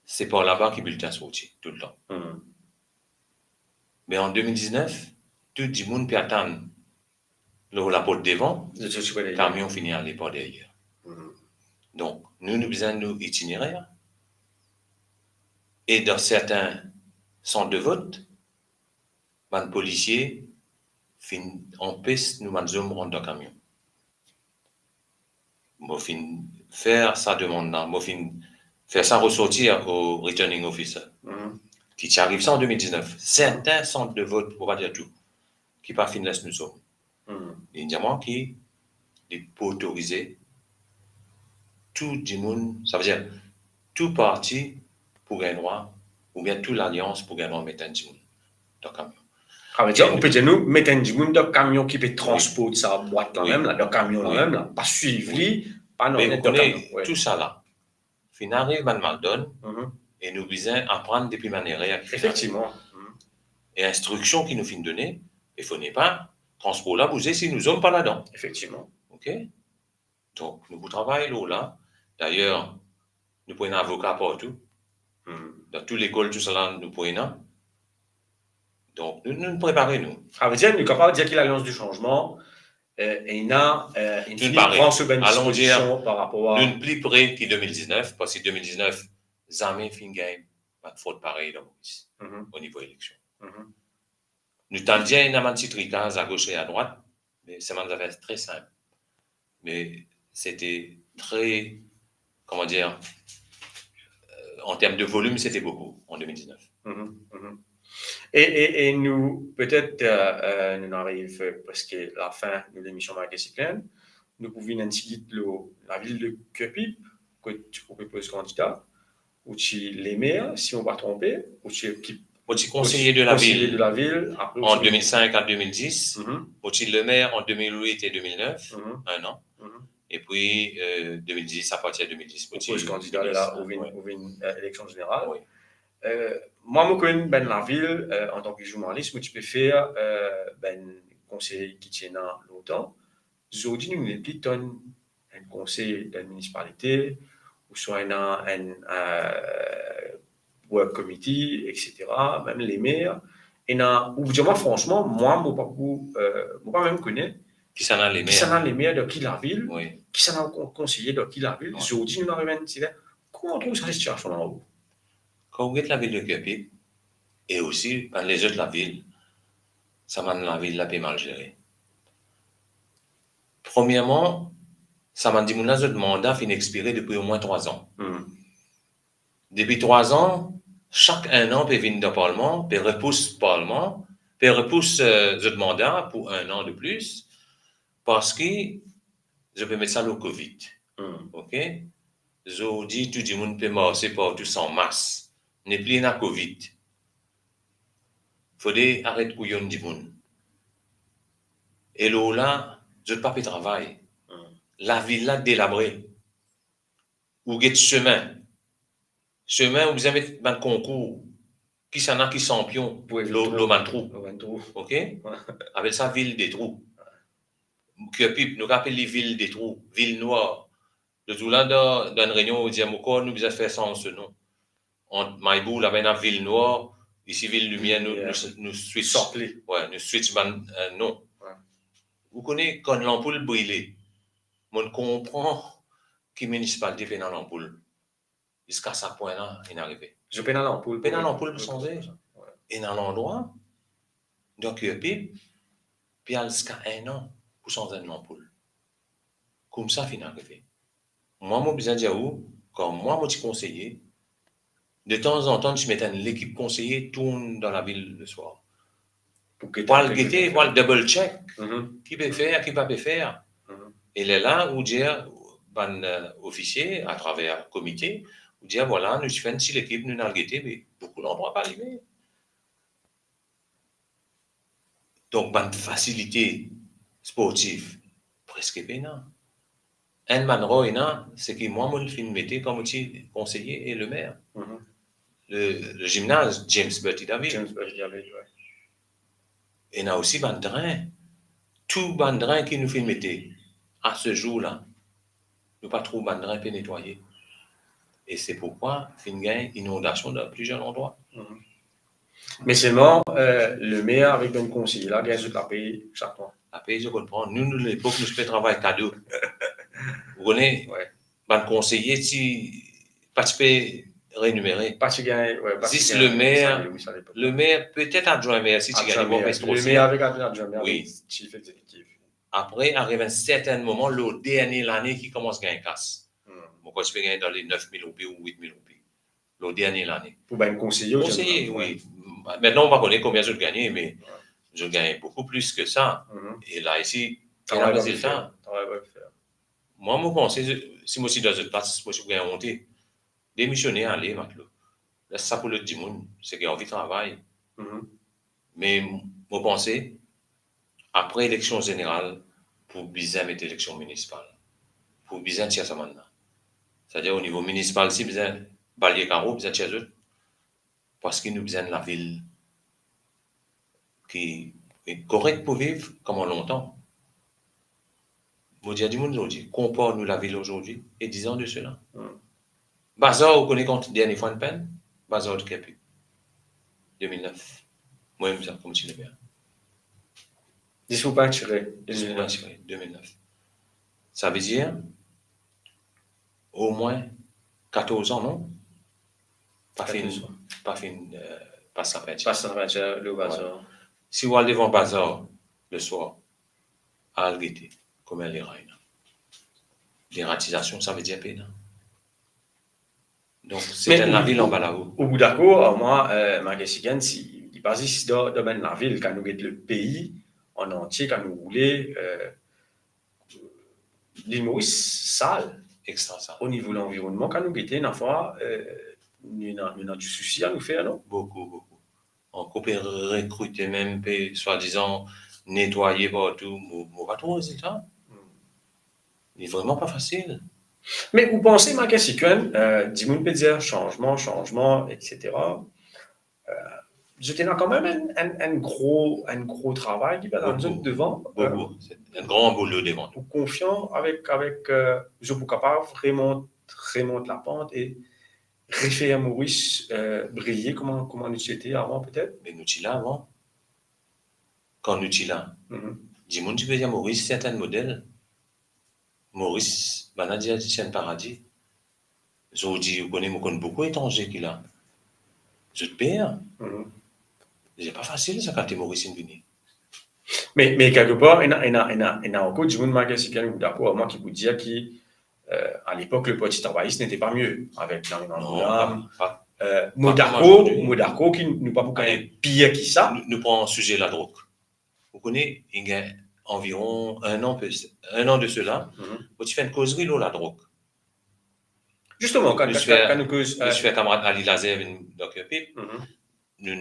se par laba ki biltin sorti toultan. Mhm. Me an de mil diznef, tou dimoun pe atann lor laport devan, kamion fini ale par deryer. Mhm. Donk, nou, nou bizin nou itinirer. E dan sertin sant de vot, bann polisie finn anpes nou bann zom rant dan kamion. Mo finn fer sa demann la, mo finn fer sa resorti o Returning Officer, mhm, ki ti ariv sa an de mil diznef. Sertin sant de vot, pou pa dir tou, ki pa finn les nou zom. Hmm. Li dir mwa ki li pou otorize tou dimoun, savedir tou parti pou gagn drwa, oubien tou lalians pou gagn drwa met enn dimoun dan kamion. Savedir, ou pe dir nou, met enn dimoun dan kamion ki pe transport sa bwat la mem la, dan kamion la mem la, pa swiv li, pa... Me ou kone, tou sa la, finn ariv bann maldonn, e nou bizin aprann depi bann erer ki finn arive. Efektivman. E instriksion ki nou finn done, e fode pa transpor la bouze si nou zom pa ladan. Efektivman. Ok? Donk, nou pou travay lor la. Dayer, nou pou ena avoka partou. Dan tou lekol, tou sala, nou pou ena. Donk, nou, nou prepare nou. Savedir, nou kapav dir ki Lalians di Sanzman, eh, ena, eh, inn pran so bann dispozision par rapor a... Nou pli pre ki de mil diznef, parski de mil diznef, zame finn gagn bann frod parey dan Moris, o nivo eleksion. Nou tann dir ena bann ti trikaz agos e adrwat, me se bann zafer tre sinp. Me sete tre, koman dir, eh, an term de volim, sete boukou an de mil diznef. E, e, e nou, petet, eh, eh, nou ariv, eh, preske lafin de lemision Marquee Cyclone. Nou pou vinn enn tigit lor lavil de Curepipe, kot ou pe poz kandida. Ou ti lemer, si mo pa tronpe, ou ti ekip... Mo ti konseye de lavil. Konseye de lavil, apre ou ti... An de mil senk a de mil dis, mo ti lemer an de mil wit e de mil nef, enn an. Epi, eh, de mil dis, apartir de mil dis, mo ti... Ou poz kandida, lerla ou vinn, ou vinn, eh, eleksion zeneral. Wi. Eh, mwa, mo konn bann lavil, eh, antan ki zournalis, mo ti pe fer, eh, bann konsey ki ti ena lontan. Zordi, nou nepli tann enn konsey dan enn minisipalite, ouswa ena enn, eh, work committee, et cetera, mem lemer. Ena, ou dir mwa fransman, mwa, mo pa pou, eh, mo pa mem kone kisannla lemer. Kisannla lemer dan ki lavil, wi, kisannla kon-, konseye dan ki lavil. Wi. Zordi, nou arive enn site. Kouma ou trouv sa sitiasion la, ou? Kan ou get lavil de Curepipe, e osi bann lezot lavil, sa bann lavil la pe mal zere. Premierman, sa bann dimoun la, zot manda finn ekspire depi omwin trwa an. Hmm. Depi trwa an, sak enn an pe vinn dan parlman, pe repous parlman, pe repous, eh, zot manda pou enn an de plis, parski zot pe met sa lor Covid. Hmm. Ok? Zordi, tou dimoun pe marse partou san mas. Nepli ena Covid. Fode aret kouyonn dimoun. E lor la, zot pa pe travay. Hmm. Lavil la delabre. Ou get semin. Semin, ou bizin met bann konkour. Kisannla ki sanpion lor, lor bann trou. Lor bann trou. Ok? Wi. Apel sa vil de trou. Curepipe, nou kapav apel li vil de trou, vil nwar. Lot zour la, dan, dan enn reynion, ou dir, mo krwar nou bizin fer sanz so non. Ant Maybour, laba ena vil nwar, isi vil limier, nou, nou, nou switch. Wi, nou switch bann, eh, non. Wi. Ou kone, kan lanpoul brile, mo'nn konpran ki minisipalite pena lanpoul. Ziska sa pwin la, inn arive. Zot pena lanpoul. Pena lanpoul pou sanze. Wi. Ena landrwa, donk, eh, pe, pe al ziska enn an pou sanz enn lanpoul. Koumsa finn arive. Mwa, mo bizin dir ou, kan mwa, mo ti konseye, de tanzantan, ti met enn lekip konseye tourn dan lavil leswar. Pou gete, pou al gete, pou al double check. Mhm. Ki pe fer, ki pa pe fer. Mhm. E lerla, ou dir bann, eh, ofisie, atraver komite, ou dir, vwala, nou ti fer enn ti lekip, nou'nn al gete, me boukou landrwa pa lime. Donk, bann fasilite sportif, preske pena. Enn bann rar ena, seki mwa, mo finn mete kan mo ti konseye e lemer. Mhm. Le, le gymnase James Bertie David. James Bertie David, wi. Ena osi bann dren. Tou bann dren ki nou finn mete, a se zour la, nou pa trouv bann dren pe netwaye. E se poukwa finn gagn inondasion dan plizier landrwa. Mhm. Me selman, eh, lemer avek bann konseye la, gagn zot lapey sak mwa. Lapey, zot konpran. Nou, nou, lepok, nou ti pe travay kado. Ou kone, wi, bann konseye ti, pa ti pe renimere. Pa ti gagn, wi, pa ti gagn. Zis lemer, salari, wi, sa lepok. Lemer, petet adwin mer si ti gagn, adwin mer, mo pa tro sir. Lemer avek adwin, adwin mer, wi, avek sif egzekitif. Apre, ariv enn sertenn moman, lor dernie lane ki koumans gagn kas. Hmm. Mo krwar ti pe gagn dan le nef mil roupi ou wit mil roupi. Lor dernie lane. Pou bann konseye, konseye, wi. Mintnan, mo pa kone konbien zot gagne, me, wi, zot gagn boukou plis ki sa. Mhm. E la isi, ena rezilta. Travay pa pou fer. Mwa, mo panse, si mo ti dan zot plas, mo ti pou gagn onte. Demisione, ale, Matlo. Les sa pou lot dimoun, seki anvi travay. Mhm. Me mo panse, apre eleksion zeneral, pou bizin met eleksion minisipal. Pou bizin tir sa bann la. Setadir, o nivo minisipal, si bizin balye karo, bizin tir zot. Parski nou bizin enn lavil ki, ki korek pou viv, kouma lontan. Mo dir dimoun zordi, konpar nou lavil zordi e dizan de sela. Hmm. Bazar, ou kone kan dernie fwa inn penn? Bazar de Kerpib. De mil nef. Mwa mem sa, kouma ti le fer. Dis pou pa tire. Dis pou pa tire, de mil nef. Savedir, omwin katorz an, non? Pa finn, katorz an. Pa finn, eh, pas lapintir. Pas lapintir, le bazar. Wi. Si ou al devan bazar leswar, al gete kouma lera ena. Deratizasion, savedir pena. Donk, se enn lavil anba lao. Ou, ou dakor, mwa, eh, Marc Essiguen, si, li pa zis dan, dan bann lavil, kan nou get lepei an antie, kan nou roule, eh, Lil Moris sal. Extra sal. O nivo lanvironnman, kan nou gete, ena fwa, eh, nou ena, nou ena disousi a nou fer, non? Boukou, boukou. Ankor pe rekrite mem, pe swadizan netwaye partou, mo, mo pa trouv rezilta. Hmm. Li vreman pa fasil. Me ou panse, Marc Essiguen, eh, dimoun pe dir sanzman, sanzman, et cetera. Eh, zot ena kanmem enn, enn, enn gro, enn gro travay ki pe atann zot devan. Boukou, boukou. Eh, se enn gran boulo devan. Ou konfian avek, avek, eh, zot pou kapav remont, remont lapant e refer Moris, eh, briye kouma, kouma nou ti ete avan, petet? Me nou ti la avan. Kan nou ti la, mhm, dimoun ti pe dir Moris se enn model. Moris, bann la dir ti enn paradi. Zordi, ou kone, mo konn boukou etranze ki la. Zot per. Mhm. Se pa fasil, sa, kan Moris inn vini. Me, me kelkepar, ena, ena, ena, ena ankor dimoun, Marc Essiguen, ou dakor, mwa, ki pou dir ki, eh, à l'époque, le Parti travailliste n'était pas mieux avec Nariman Brouillard. Non, pa, pa, eh, mo dakor, mo dakor ki nou pa pou gagn pir ki sa. Nou, nou pran size ladrog. Ou kone, inn gagn anviron enn an, pe, enn an de sela, mhm, mo ti fer enn kozri lor ladrog. Zisteman, kan, kan, kan nou koz, eh, nou ti fer kamarad Ali Lazare vinn dan Kerpib, mhm, nou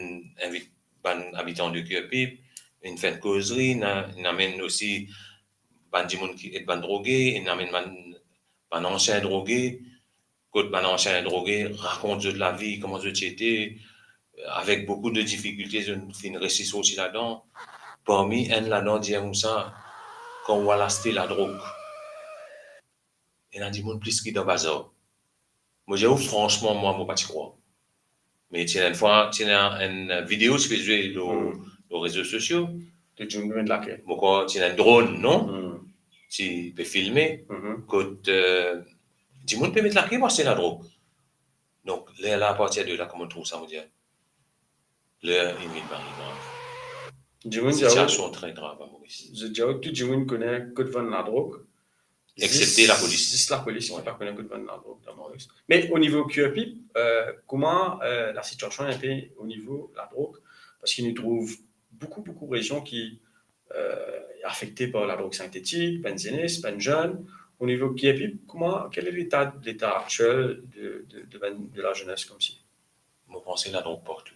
invit bann abitan de Kerpib, inn fer enn kozri, inn a-, inn amenn osi bann dimoun ki ete bann droge, inn amenn bann, bann ansien droge, kot bann ansien droge rakont zot lavi, kouma zot ti ete, avek boukou de difikilte, zot finn resi sorti ladan. Parmi enn ladan dir mwa sa, kan ou al aste ladrog, ena dimoun plis ki dan bazar. Mo dir ou fransman, mwa, mo pa ti krwar. Me ti ena enn fwa, ti ena enn video ti pe zwe lor, hmm, lor rezo sosio. Ti dimoun pe met lake. Mo krwar ti ena enn dronn, non? Hmm. Ti pe filme. Mhm. Kot, eh, dimoun pe met lake pou aste ladrog. Donk, lerla, apartir de la, kouma ou trouv sa, mo dir, ler inn vinn Marie grav. Dimoun, sitiasion tre grav a Moris. Zot dir ou tou dimoun kone kot vann ladrog. Exepte lapolis. Zis lapolis ki pa kone kot vann ladrog dan Moris. Me o nivo Kerpib, eh, kouma, eh, lasitiasion inpe o nivo ladrog? Parski nou trouv boukou, boukou rezion ki, eh, afekte par ladrog sintetik, bann zenes, bann zenn. O nivo Kerpib, kouma, quel est l'état, l'état actuel de, de, de bann, de la jeunesse koumsi? Mo panse ladrog partou.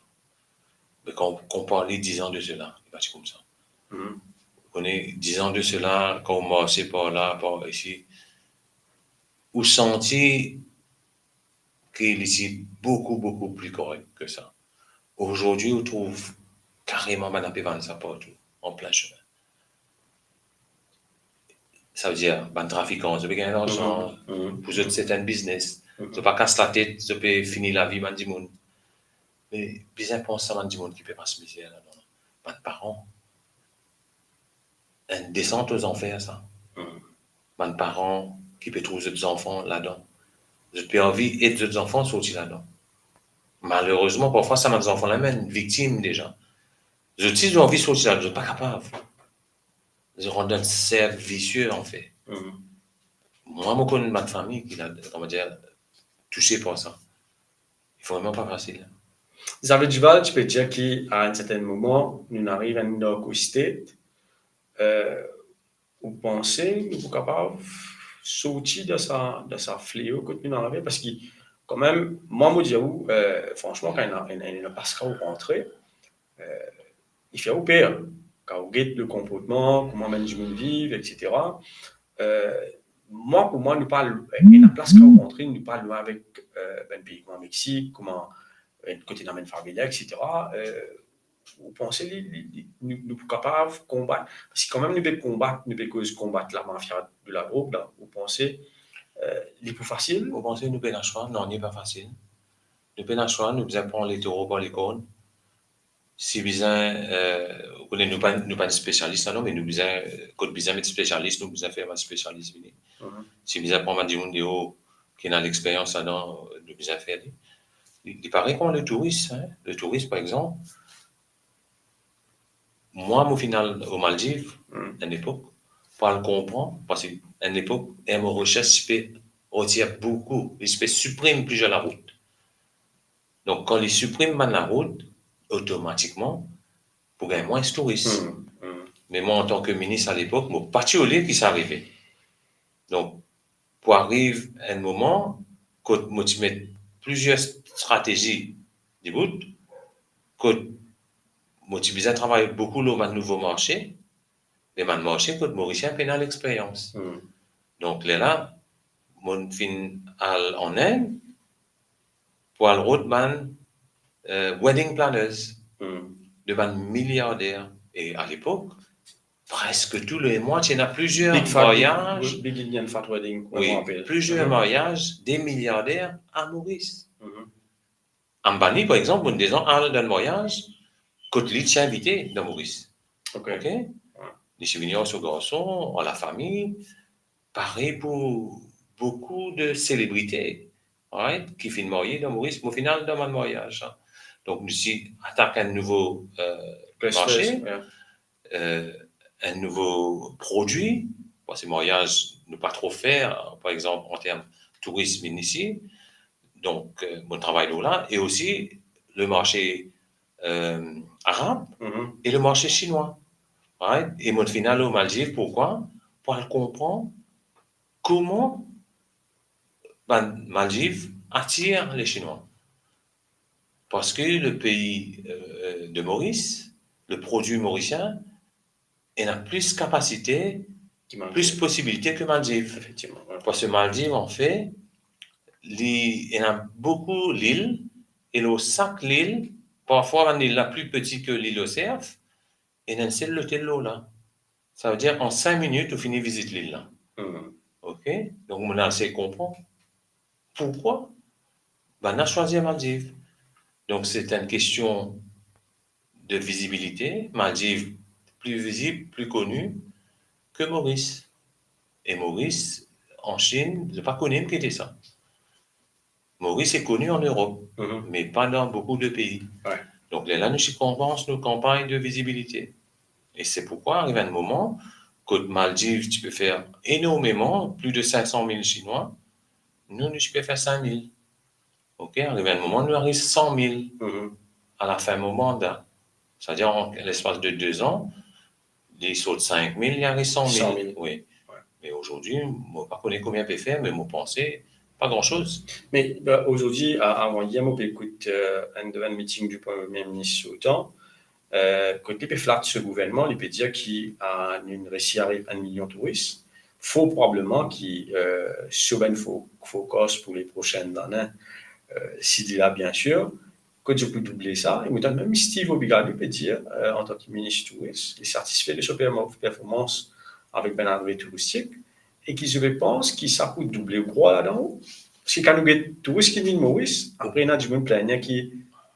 Me kan, kan ou konpar li dizan de sela, li pa ti koumsa. Mhm. Ou kone, dizan de sela, kan ou marse par la, par isi, ou santi ki li ti boukou, boukou pli korek ki sa. Zordi, ou trouv kareman bann la pe vann sa partou, an plin semin. Savedir, bann trafikan, zot pe gagn larzan, mhm, mhm, pou zot, se enn biznes. Mhm. Zot pa kas latet, zot pe fini lavi bann dimoun. Me bizin pans sa bann dimoun ki pe pas mizer ladan la. Bann paran. Enn desant o zanfer, sa. Mhm. Bann paran ki pe trouv zot zanfan ladan. Zot pe anvi ed zot zanfan sorti ladan. Malerezman, parfwa, sa bann zanfan la mem viktim deza. Zot si zot anvi sorti ladan, zot pa kapav. Zot rant dan enn serk visie, anfet. Mhm. Mwa, mo konn bann fami ki la, kouma dir, touse par sa. Li vreman pa fasil. Xavier Duval, ti pe dir ki a enn sertin moman, nou ariv enn dark state. Euh, ou panse nou pou kapav sorti dan sa, dan sa fleo kot nou arive? Parski, kanmem, mwa, mo dir ou, euh, fransman, kan ena, ena, ena plas kan ou rantre, euh, li fer ou per. Kan ou get le konportman, kouma bann dimoun viv, et cetera. Euh, mwa, pou mwa, nou pa, ena plas kan ou rantre, nou pa lwin avek, euh, bann pei kouma Meksik, kouma, euh, kot ena bann favela, et cetera. Euh, ou panse li, li, li, nou, nou pou kapav konbat? Parski kanmem nou pe konbat, nou pe koz konbat lamafia de ladrog la. Ou panse, euh, li pou fasil? Ou panse nou pena swa? Non, li pa fasil. Nou pena swa, nou bizin pran letoro par lekorn. Si bizin, euh, ou kone nou pa, nou pa enn spesialis ladan, me nou bizin, euh, kot bizin met spesialis, nou bizin fer bann spesialis vini. Mhm. Si bizin pran bann dimoun deor ki ena lexperyans ladan, nou bizin fer li. Li, li parey kouma le touris, hein. Le touris, par exanp, mwa, mo finn al o Maldiv, Hmm. enn epok, pou al konpran, parski enn epok, enn mo resers ti pe retir boukou, li ti pe siprim plizier larout. Donk, kan li siprim bann larout, otomatikman, pou gagn mwins touris. Hmm, hmm. Me mwa, antan ke minis alepok, mo pa ti oule ki sa arive. Donk, pou ariv enn moman kot mo ti met plizier stratezi dibout, kot mo ti bizin travay boukou lor bann nouvo marse, me bann marse kot Morisien pena lexperyans. Hmm. Donk, lerla, mo finn al an Inn pou al rod bann, euh, wedding planners Hmm. de bann miliarder. E alepok, preske tou le mwa, ti ena plizier Big fat, maryaz. Big, big Indian fat wedding, wi, mo rapel. Plizier Mhm. maryaz de miliarder a Moris. Mhm. Ambani, par exanp, mo deza al dan maryaz kot li ti invite dan Moris. Ok. Ok? Wi. Li ti vini ar so garson, ar lafami, parey pou boukou de selebrite, right, ki finn marye dan Moris, mo finn al dan bann maryaz, hein. Donk, nou ti atak enn nouvo, euh, Best marse, place, yeah. Euh, enn nouvo prodwi, parski maryaz, nou pa tro fer, par exanp, an term touris vinn isi. Donk, euh, mo travay lor la, e osi le marse, euh, arab Mhm. e le marse sinwa. Right? E mo finn al o Maldiv, poukwa? Pou al konpran kouma bann Maldiv atir le Sinwa. Parski le pei, euh, de Moris, le prodwi morisien, ena plis kapasite, Ki Maldiv. Plis posibilite ke Maldiv. Efektivman, wi. Parski Maldiv, anfet, li ena boukou lil, e lor sak lil, parfwa bann lil la pli piti ke lil Oserf, ena enn sel lotel lor la. Savedir, an sink minit, ou fini vizit lil la. Hmm. Ok? Donk, mo ase konpran poukwa bann la swazir Maldiv. Donk, se enn kestion de vizibilite. Maldiv pli vizib, pli koni ke Moris. E Moris, an Sinn, zot pa kone ki ete sa. Moris est connu en Europe, Mhm. mais pas dans beaucoup de pays. Ouais. Donk, lerla nou ti koumans nou kanpagn de vizibilite. E se poukwa, ariv enn moman, kot Maldiv ti pe fer enormeman, plis de sink san mil Sinwa, nou, nou ti pe fer sink mil. Ok, ariv enn moman, nou ariv san mil Mhm. a lafin mo manda. Savedir, an lespas de de zan, li sort sink mil, li ariv san mil. San mil. Wi. Wi. Me azordi, mo pa kone konbien pe fer, me mo panse, pa gran soz. Me, be, azordi, a-, avan-yer, mo pe ekout, euh, enn de bann miting di Premie Minis sortan, euh, kot li pe flat so gouvernman, li pe dir ki, a, nou resi ariv enn milion touris. Fort probableman ki, euh, so bann fo-, forecast pou le prosin lane, euh, si li la, bien sir, kot zot pou double sa. E mo tann mem Steve Obligado pe dir, euh, antan ki minis touris, li satisfe de so permo-, performans avek bann arive touristik, e ki, je pense, ki sa pou double ou krwar ladan ou. Parski kan nou get touris ki vinn Moris, apre ena dimoun plinn ki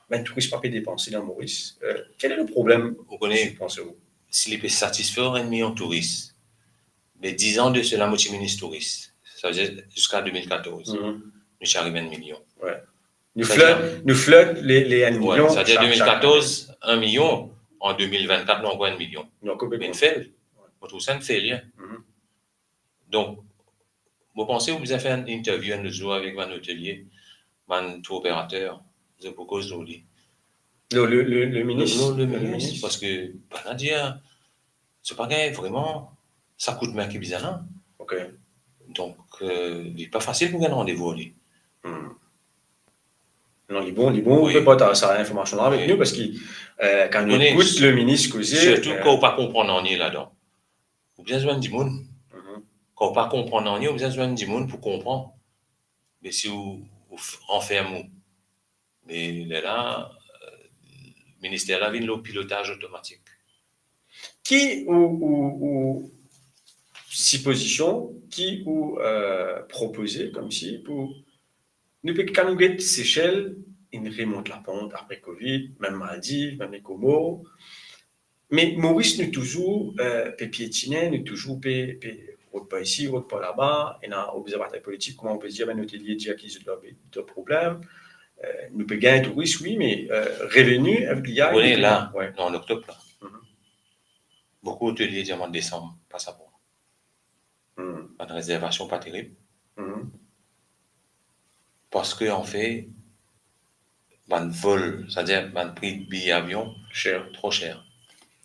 bann touris pa pe depanse dan Moris. Euh, quel est le problème, Ou kone, selon ou? Si li pe satisfer enn milion touris, me diz an de sela, mo ti minis touris, savedir ziska de mil katorz, Mhm. nou ti ariv enn milion. Wi. Nou Savedir flirt, nou flirt le, le enn milion. Wi, savedir sak, de mil katorz, sak ane. Enn milion, an de mil vennkat, nou ankor enn milion. Nou ankor pe Me nou fer, mo trouv sa enn failure. Mhm. Donk, mo panse ou bizin fer enn interview enn lot zour avek bann otelie, bann tour operater, zot pou koz lor li. Non, le, le, le minis. Non, non, le minis, parski, bann la dir, se pa gagn vreman, sa kout me ki bizin la. Ok. Donk, euh, li pa fasil pou gagn randevou, li. Hmm. Non, li bon, li bon, wi, ou pe partaz sa linformasion la avek nou, parski, euh, kan nou ekout le minis koze, sirtou, euh, kan ou pa konpran nanye ladan. Ou bizin zwenn dimoun. Mhm. Kan ou pa konpran nanye, ou bizin zwenn dimoun pou konpran. Me si ou, ou f-, ranferm ou, me lerla, euh, minister la vinn lor pilotaz otomatik. Ki ou, ou, ou sipozision, ki ou, euh, propoze koumsi pou nou pe, kan nou get Sesel, inn remont lapant apre Covid, mem Maldiv, mem le Komor. Me Moris, nou touzour, euh, pe pietine, nou touzour pe, pe rod par isi, rod par laba, ena obzervater politik, kouma ou pe dir, bann otelie dir ki zot dan, dan problem. Euh, nou pe gagn touris, wi, me, euh, reveni, F D I, wi, la, wi, an oktob la. Mhm. Boukou otelie dir mwa desam pa sa bon. Hmm. Bann rezervasion pa terib. Mhm. Parski, anfet, bann vol, setadir bann pri biye avion, ser, tro ser.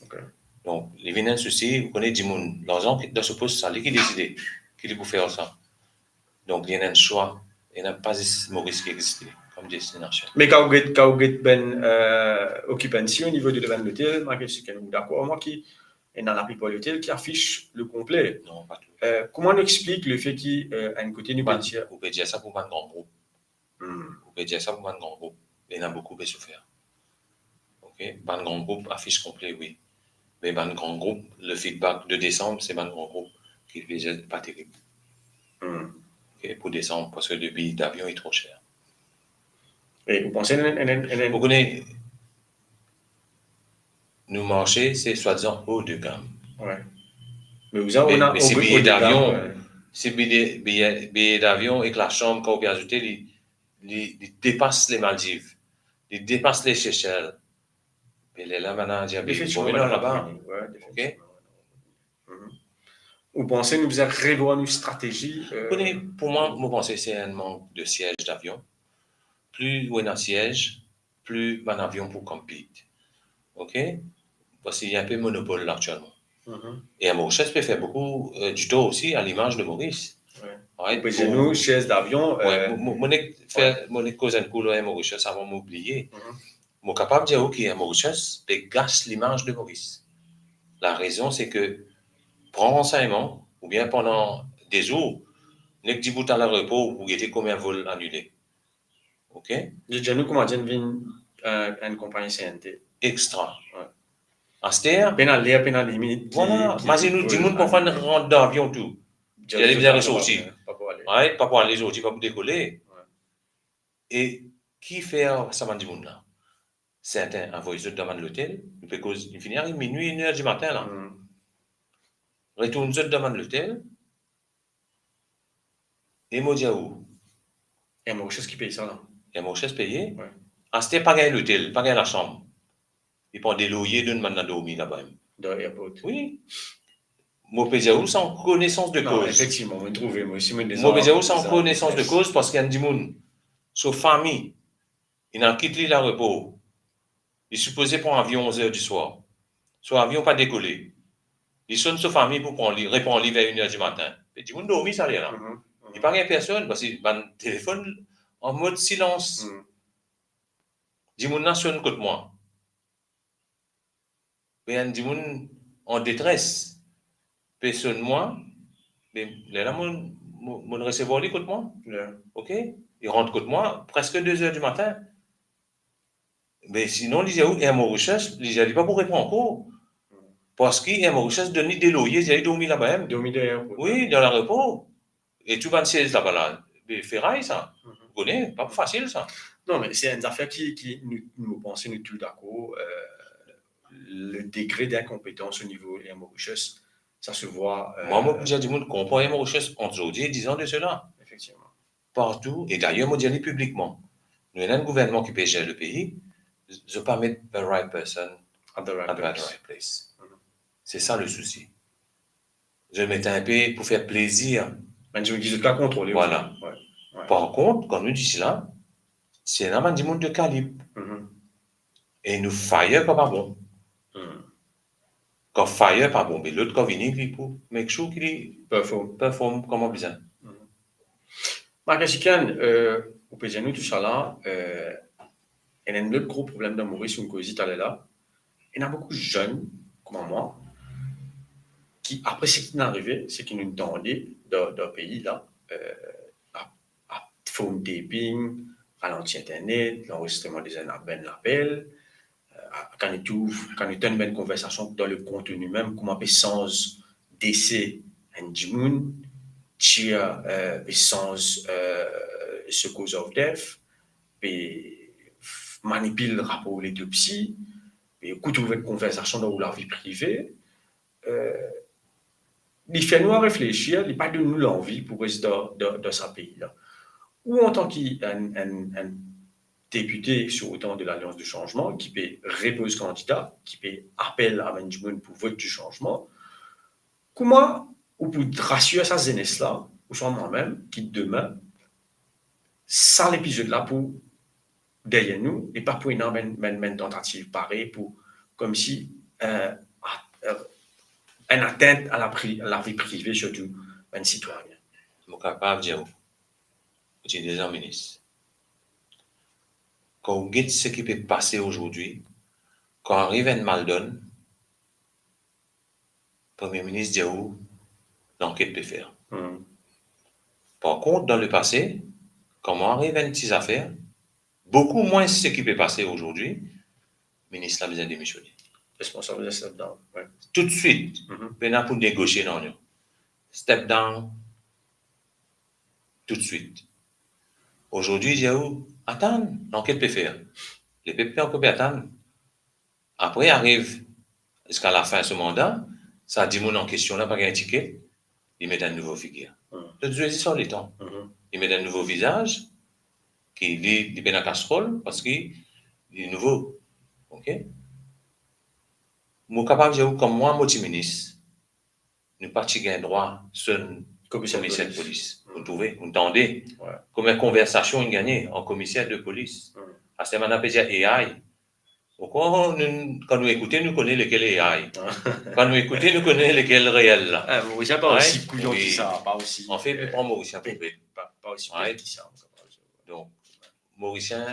Ok. Donk, li vinn enn sousi, ou kone dimoun, larzan ki dan so pos, se li ki deside ki li pou fer sa. Donk, li ena enn swa, ena pa zis Moris ki existe kom destinasion. Me kan ou get, kan ou get bann, euh, occupancy o nivo de bann lotel, malgre si ki nou dakor, mwa ki ena laplipar lotel ki afis le konple. Non, pa tou. Euh, kouma nou explik lefe ki, euh, enn kote nou pe dir, ou pe dir sa pou bann gran group. Hmm. Ou pe dir sa pou bann gran group. Ena boukou pe soufer. Ok? Bann gran group afis konple, wi. Me bann gran group, le feedback de desam, se bann gran group ki pe dir pa terib. Hmm. Ok? Pou desam, parski le biye davion li tro ser. E ou panse enn, enn, enn, enn, ou kone, nou marse, se swadizan o de gam. Wi. Me ou, me, me si biye davion, wi, si biye, biye, biye davion ek lasam, kan ou pe azoute, li, li, li depas le Maldiv, li depas le Sesel, be lerla bann la dir, be, efektivman, bon, bann la pa vini, wi, ok? Efektivman. Mhm. Ou panse nou bizin revwar nou stratezi, euh, kone, pou mwa, mo panse se enn mank de siez davion. Pli ou ena siez, pli bann avion pou compete. Ok? Parski li enpe monopol la aktielman. Mhm. E Air Mauritius pe fer boukou, euh, ditor osi a limaz de Moris. Wi. Wi, ou pe dir nou, siez davion, wi, euh, mo, mo, mo nek fer, wi, mo nek koz enn kou lor Air Mauritius avan mo bliye. Mhm. Mo kapav dir ou ki Air Mauritius pe gas limaz de Moris. Larezon se ke pran ransegnman, oubien pandan de zour, nek dibout a laeropor pou gete konbien vol anile. Ok? Li dir nou kouma dir vinn, euh, enn konpagni C N T. Extra. Wi. Aster, pena ler, pena limit, vwala, ki, ki, mazinn ou, dimoun parfwa rant dan avion tou. Dir li bizin resorti. Pa pou ale. Wi, pa pou ale, sorti, pa pou dekole. Wi. E ki fer sa bann dimoun la? Sertin avoy zot dan bann lotel, nou pe koz, li fini ariv minwi, inn er dimatin la. Hmm. Retourn zot dan bann lotel, e mo dir ou, Air Mauritius ki pey sa la. Air Mauritius peye. Wi. Aster pa gagn lotel, pa gagn lasam. Li pran de loyer, donn bann la dormi laba mem. Dan airport. Wi. Mo pe dir ou san konesans de koz. Non, efektivman, mo trouve, mo osi, mo deza, mo pe dir ou san konesans de koz, parski enn dimoun, so fami, inn al kit li laeropor. Li sipoze pran avion onz er diswar. So avion pa dekole. Li sonn so fami pou pran li, repran li ver inn er dimatin. Be dimoun dormi sa ler la. Mhm, mhm. Li pa gagn personn, parski bann telefonn an mod silans. Mhm. Dimoun la sonn kot mwa. Be enn dimoun an detres pe sonn mwa, be lerla mo, mo, mo resevwar li kot mwa. Wi. Ok? Li rant kot mwa preske de er dimatin. Me sinon, li dir ou Air Mauritius, li dir li pa pou repran ankor. Parski Air Mauritius donn li de loyer, dir li dormi laba mem. Dormi dan laeropor. Wi, dan laeropor. E tou bann siez laba la, be feray sa. Mhm. Ou kone, pa fasil sa. Non, me se enn zafer ki, ki nou, nou panse nou tou dakor, euh, le degre d'inkonpetans o nivo Air Mauritius, sa se vwa, euh, mwa, mo pou dir dimoun, konpran Air Mauritius ant zordi e diz an de sela. Efektivman. Partou, e dayer, mo dir li piblikman, nou ena enn gouvernman ki pe zer le pei, zot pa met the right person at the right place. Mhm. Se sa le sousi. Zot met inpe pou fer plezir. Bann dimoun ki zot kav kontrole. Vwala. Wi, wi. Par kont, kan nou dir sela, se ena bann dimoun de kalib. Mhm. E nou fire kan pa bon. Hmm. Kan fire pa bon, be lot kan vini, li pou make sure ki li perform, perform kouma bizin. Hmm. Marc Estienne, euh, ou pe dir nou tousala, euh, ena enn lot gro problem dan Moris, ou'nn koze taler la. Ena boukou zenn, kouma mwa, ki apre seki finn arive, seki nou tande dan, dan pei la, euh, ap, ap phone tapping, ralanti internet, lanrezistreman de zenn ap benn lapel, euh, kan nou trouv, kan nou tann bann konversasion dan le konteni mem, kouma pe sanz dese enn dimoun, tir, euh, pe sanz, euh, so cause of death, pe manipil rapor letopsi, pe kout ou bann konversasion dan ou lavi prive, euh, li fer nou reflesir, li pa donn nou lanvi pou res dan, dan, dan sa pei la. Ou antan ki enn, enn, enn depite sorotan de Lalians de Sanzman, ki pe repoz kandida, ki pe apel a bann dimoun pou vot Sanzman, kouma ou pou rasir sa zenes la, ouswa mwa mem, ki demin, sa lepizod la pou deryer nou, e pa pou ena bann, bann, bann tantativ parey pou, koumsi, euh, a-, euh, enn atent a lapri-, lavi prive, sirtou bann sitwayen. Mo kapav dir ou, ou ti deza minis. Kan ou get seki pe pase azordi, kan ariv enn maldonn, Premie Minis dir ou, lanket pe fer. Hmm. Par kont, dan lepase, kan mwa ariv enn ti zafer, boukou mwins seki pe pase azordi, minis la bizin demisione. Responsab bizin step down, wi. Toutswit, mhm, pena pou negosie nanye. Step down, toutswit. Azordi, dir ou, atann, lanket pe fer. Lepep pe ankor pe atann. Apre ariv ziska lafin so manda, sa dimoun an kestion la pa gagn tiket, li met enn nouvo figir. Hmm. Donk, zot dir sa letan. Mhm. Li met enn nouvo vizaz, ki li, li pena kasrol, parski li nouvo. Ok? Mo kapav dir ou, kouma mwa mo ti minis, nou pa ti gagn drwa sonn komiser de polis. Komiser de polis. Hmm. Ou trouve, ou tande. Wi. Kouma konversasion nou gagne ant komiser de polis. Hmm. Aster bann pe dir A I. Ankor, nou, kan nou ekoute, nou kone lekel A I. Ah. Kan nou ekoute, nou kone lekel reel la. Ah, Morisien pa osi kouyon ki sa, pa osi, anfin, euh, pran Morisien pou bet. Pa, pa osi bet ki sa, pa osi. Donk, Morisien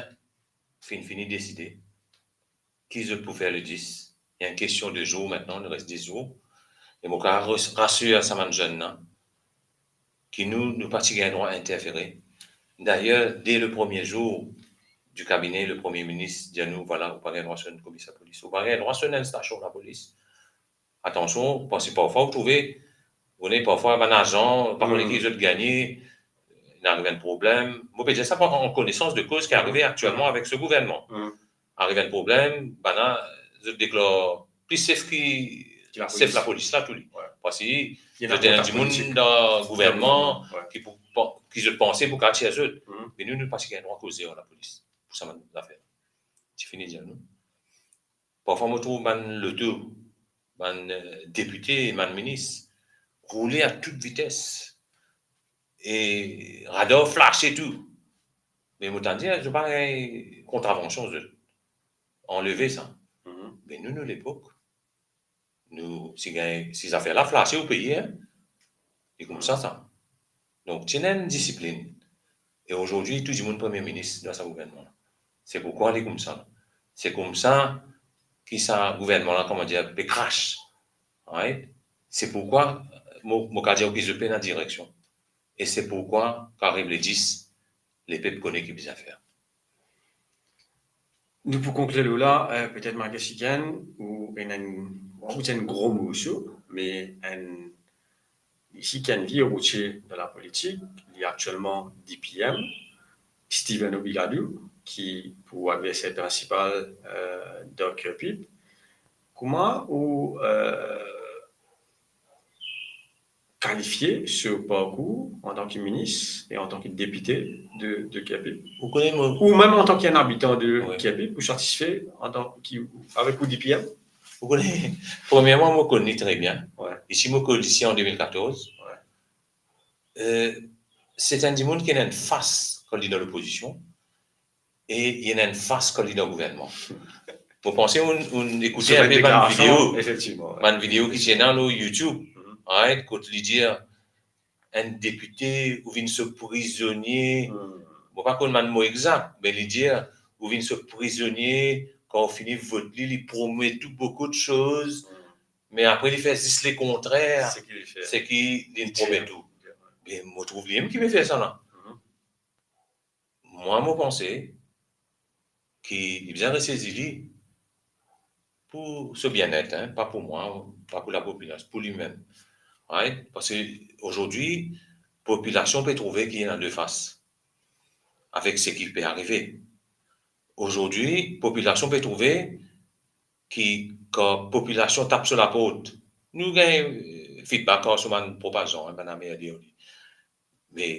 finn fini deside ki zot pou fer le dis. Li enn kestion de zour aster, li res dis zour. E mo kapav ras-, rasir sa bann zenn la, ki nou, nou pa ti gagn drwa interfere. Dayer, de le premie zour di kabine, le Premie Minis dir nou, vwala, ou pa gagn drwa sonn komiser polis, ou pa gagn drwa sonn enn stasion lapolis. Atansion, parski parfwa ou trouve, ou kone, parfwa bann azan, pa kone ki zot gagne, inn ariv enn problem. Mo pe dir sa par an konesans de koz ki arive aktielman avek se gouvernman. Hmm. Ariv enn problem, bann la, zot deklar pli sef ki sef lapolis la, tou li. Wi. Parski zot ena dimoun dan gouvernman ki pou, ki zot panse pou kapav tir zot. Hmm. Me nou, nou pa ti gagn drwa koze ar lapolis pou sa bann zafer. Ti fini dir nou. Parfwa mo trouv bann loto, bann, euh, depite, bann minis, roule a tout vites. E radar flash e tou. Me mo tann dir, zot pa gagn kontravansion, zot anleve sa. Mhm. Me nou, nou lepok, nou, si gagn, si zafer la flash, ou peye, hein. E koumsa sa. Donk, ti ena enn disiplinn. E azordi, tou dimoun Premie Minis dan sa gouvernman la. Se poukwa li koumsa. Se koumsa ki sa gouvernman la, kouma dir, pe krash. Right? Se poukwa mo, mo kapav dir ki zot pena direksion. E se poukwa, kan ariv le dis, lepep kone ki bizin fer. Nou pou konklir lor la, euh, petet Marc Estienne, ou ena enn, ou dir enn gro morso, me enn, isi ki enn vie rotie dan lapolitik, li aktielman D P M, Steven Obigadou, ki pou adverser prinsipal, euh, Doug Kirkpatrick. Kouma ou, euh, kalifie so parkour antan ki minis e antan ki depite de, de Kirkpatrick? Ou kone, mo... Ou mem antan ki enn abitan de Kirkpatrick, ou satisfe antan ki, avek ou D P M? Ou kone, premierman, mo konn li tre bien. Wi. Isi, mo konn li isi an de mil katorz. Wi. Euh, se enn dimoun ki ena enn fas kan li dan lopozision, e li ena enn fas kan li dan gouvernman. Mo panse ou, ou ekoute enpe bann video, efektivman, wi, bann video ki ti ena lor YouTube, right, kot li dir, enn depite, ou vinn so prizonie. Mo pa konn bann mo exak, me li dir, ou vinn so prizonie, kan ou fini vot li, li promet ou boukou de soz, me apre li fer zis lekontrer seki li promet ou. Be mo trouv li mem ki pe fer sa la. Mwa, mo panse ki li bizin resezi li pou so bienet, hein, pa pou mwa, pa pou lapopilasion, pou limem. Right? Parski azordi, popilasion pe trouve ki ena de fas avek seki pe arive. Azordi, popilasion pe trouve ki kan popilasion tap so laport, nou gagn, eh, feedback ar so bann propagand, hein, bann ame dir li. Me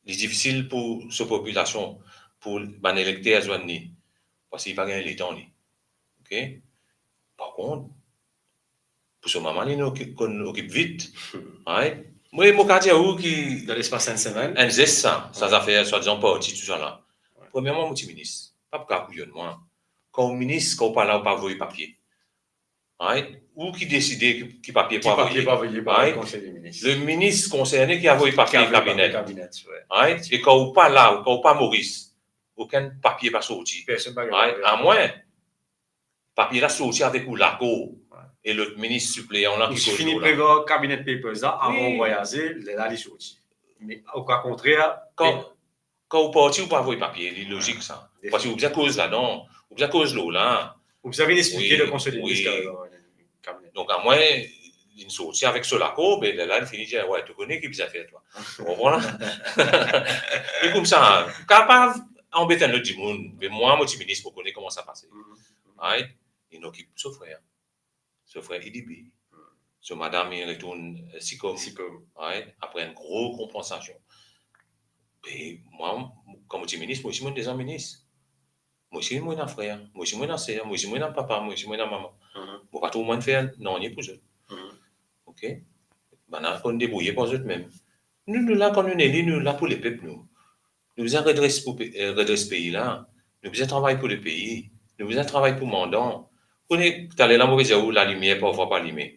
li difisil pou so popilasion, pou bann elekter zwenn li, parski li pa gagn letan li. Ok? Par kont, pou so mama, li inn okip, konn okip vit. Right? Mwa, mo kapav dir ou ki dan lespas enn semenn, enn zes sa, sa zafer swadizan parti, tousala. Premierman, mo ti minis, pa pou kav kouyonn mwa. Kan ou minis, kan ou pa la, ou pa avoy papie. Right? Ou ki deside ki, ki papie pou avoye. Ki papie pou avoye par konsey deminis. Le minis konserne ki avoy papie kabinet. Right? E kan ou pa la, ou kan ou pa Moris, okenn papie pa sorti. Personn pa gagn. Right? Amwin papie la sorti avek ou lakor. E lot minis siplean la ki koz lor la. Fini prevar cabinet papers la avan ou vwayaze, lerla li sorti. Me oka kontrer, kan, kan ou parti, ou pa avoy papie, li lozik sa. Parski ou bizin koz ladan, ou bizin koz lor la. Ou bizin vinn explike le konsey deminis kabinet. Donk amwin, li sorti avek so lakor, be lerla li fini dir, we, to kone ki bizin fer twa. Ou konpran la? E koumsa, kapav anbet enn lot dimoun, me mwa, mo ti minis, mo kone kouma sa pase. Right? Inn okip so frer, so frer I D B, so madam inn retourn, eh, Sicom. Sicom. Right? Apre enn gro konpansasion. Be mwa, kan mo ti minis, mo osi mo inn deza minis. Mo osi mo ena frer, mo osi mo ena ser, mo osi mo ena papa, mo osi mo ena mama. Mo pa trouv mwa fer nanye pou zot. Ok? Bann la konn debrouye par zot mem. Nou, nou la, kan nou eli, nou la pou lepep, nou. Nou bizin redres pou pe-, eh, redres pei la. Nou bizin travay pou lepei. Nou bizin travay pou mandan. Kone, taler la, mo pe dir ou, lalimier parfwa pa alime.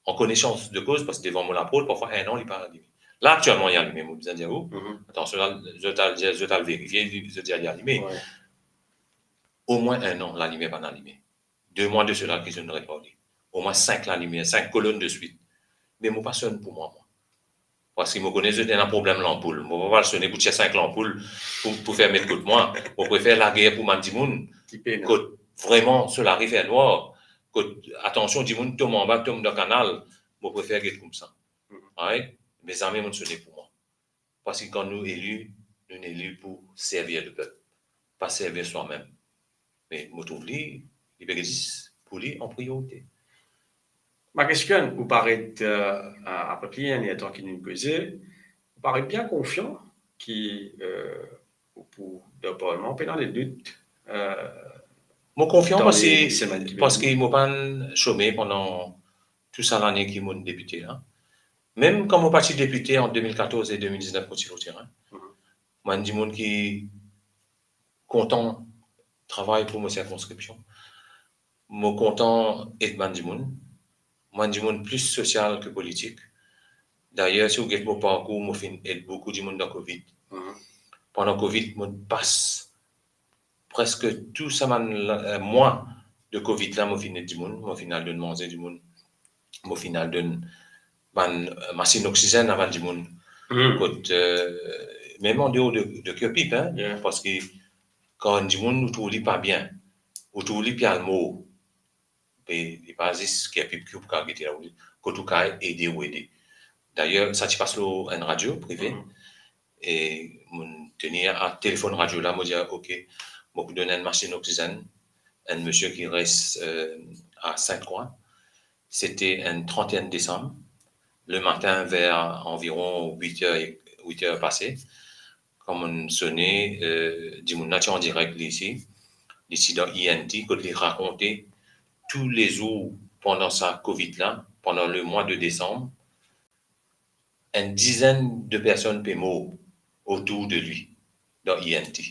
An konesans de koz, parski devan mo laport, parfwa enn an, li pa alime. La, aktielman, li alime, mo bizin dir ou. Atansion, zot al, zot al verifie, zot dir li alime. Omwin enn an, lalimier pa alime. De mwa de sela ki zot inn repar li. Omwin sink lalimier, sink kolonn de swit. Me mo pa sonn pou mwa, mwa. Parski mo kone zot ena problem lanpoul. Mo pa pou al sone pou tir sink lanpoul pou, pou fer met kot mwa. Mo prefer lager pou bann dimoun ki pena. Kot vreman so lari fer nwar, kot, atansion, dimoun tom anba, tom dan kanal, mo prefer get koumsa. Right? Me zame mo'nn sone pou mwa. Parski kan nou eli, nou eli pou servi lepep, pa servi swamem. Me mo trouv li, li pe existe pou li an priorite. Ma kestion, ou paret, eh, a, apre pli enn lertan ki nou koze, ou paret bien konfian ki, eh, ou pou dan parlman, pena de dout, eh, mo konfian dan parski, le semenn ki vini. Parski mo pa'nn some pandan tou sa lane ki mo'nn depite la. Mem kan mo pa ti depite an de mil katorz e de mil diznef, mo ti lor terin. Mo enn dimoun ki kontan travay pou mo sirkonskripsion. Mo kontan ed bann dimoun. Mo enn dimoun plis sosial ki politik. Dayer, si ou get mo parkour, mo finn ed boukou dimoun dan Covid. Pandan Covid, mo pas preske tou sa bann la-, eh, mwa de Covid la, mo finn ed dimoun, mo finn al donn manze dimoun, mo finn al donn bann, eh, masinn oksizenn a bann dimoun. Kot, eh, mem an deor de, de Curepipe, hein, parski kan dimoun ou trouv li pa bien, ou trouv li pe al mor, pe, li pa zis Curepipe ki ou pou kav gete la, kot ou kav ede, ou ede. Dayer, sa ti pas lor enn radio prive, e mo'nn tenir a telefonn radio la, mo dir, ok, mo pou donn enn masinn oksizenn, enn misie ki res, eh, a Sainte-Croix. Sete enn trente et un desam, lematin, ver anviron wit er, wit er pase, kan mo'nn sone, eh, dimoun la ti an direk li isi, li ti dan E N T, kot li rakonte tou le zour pandan sa Covid la, pandan le mwa de desam, enn dizenn de personn pe mor otour de li dan E N T.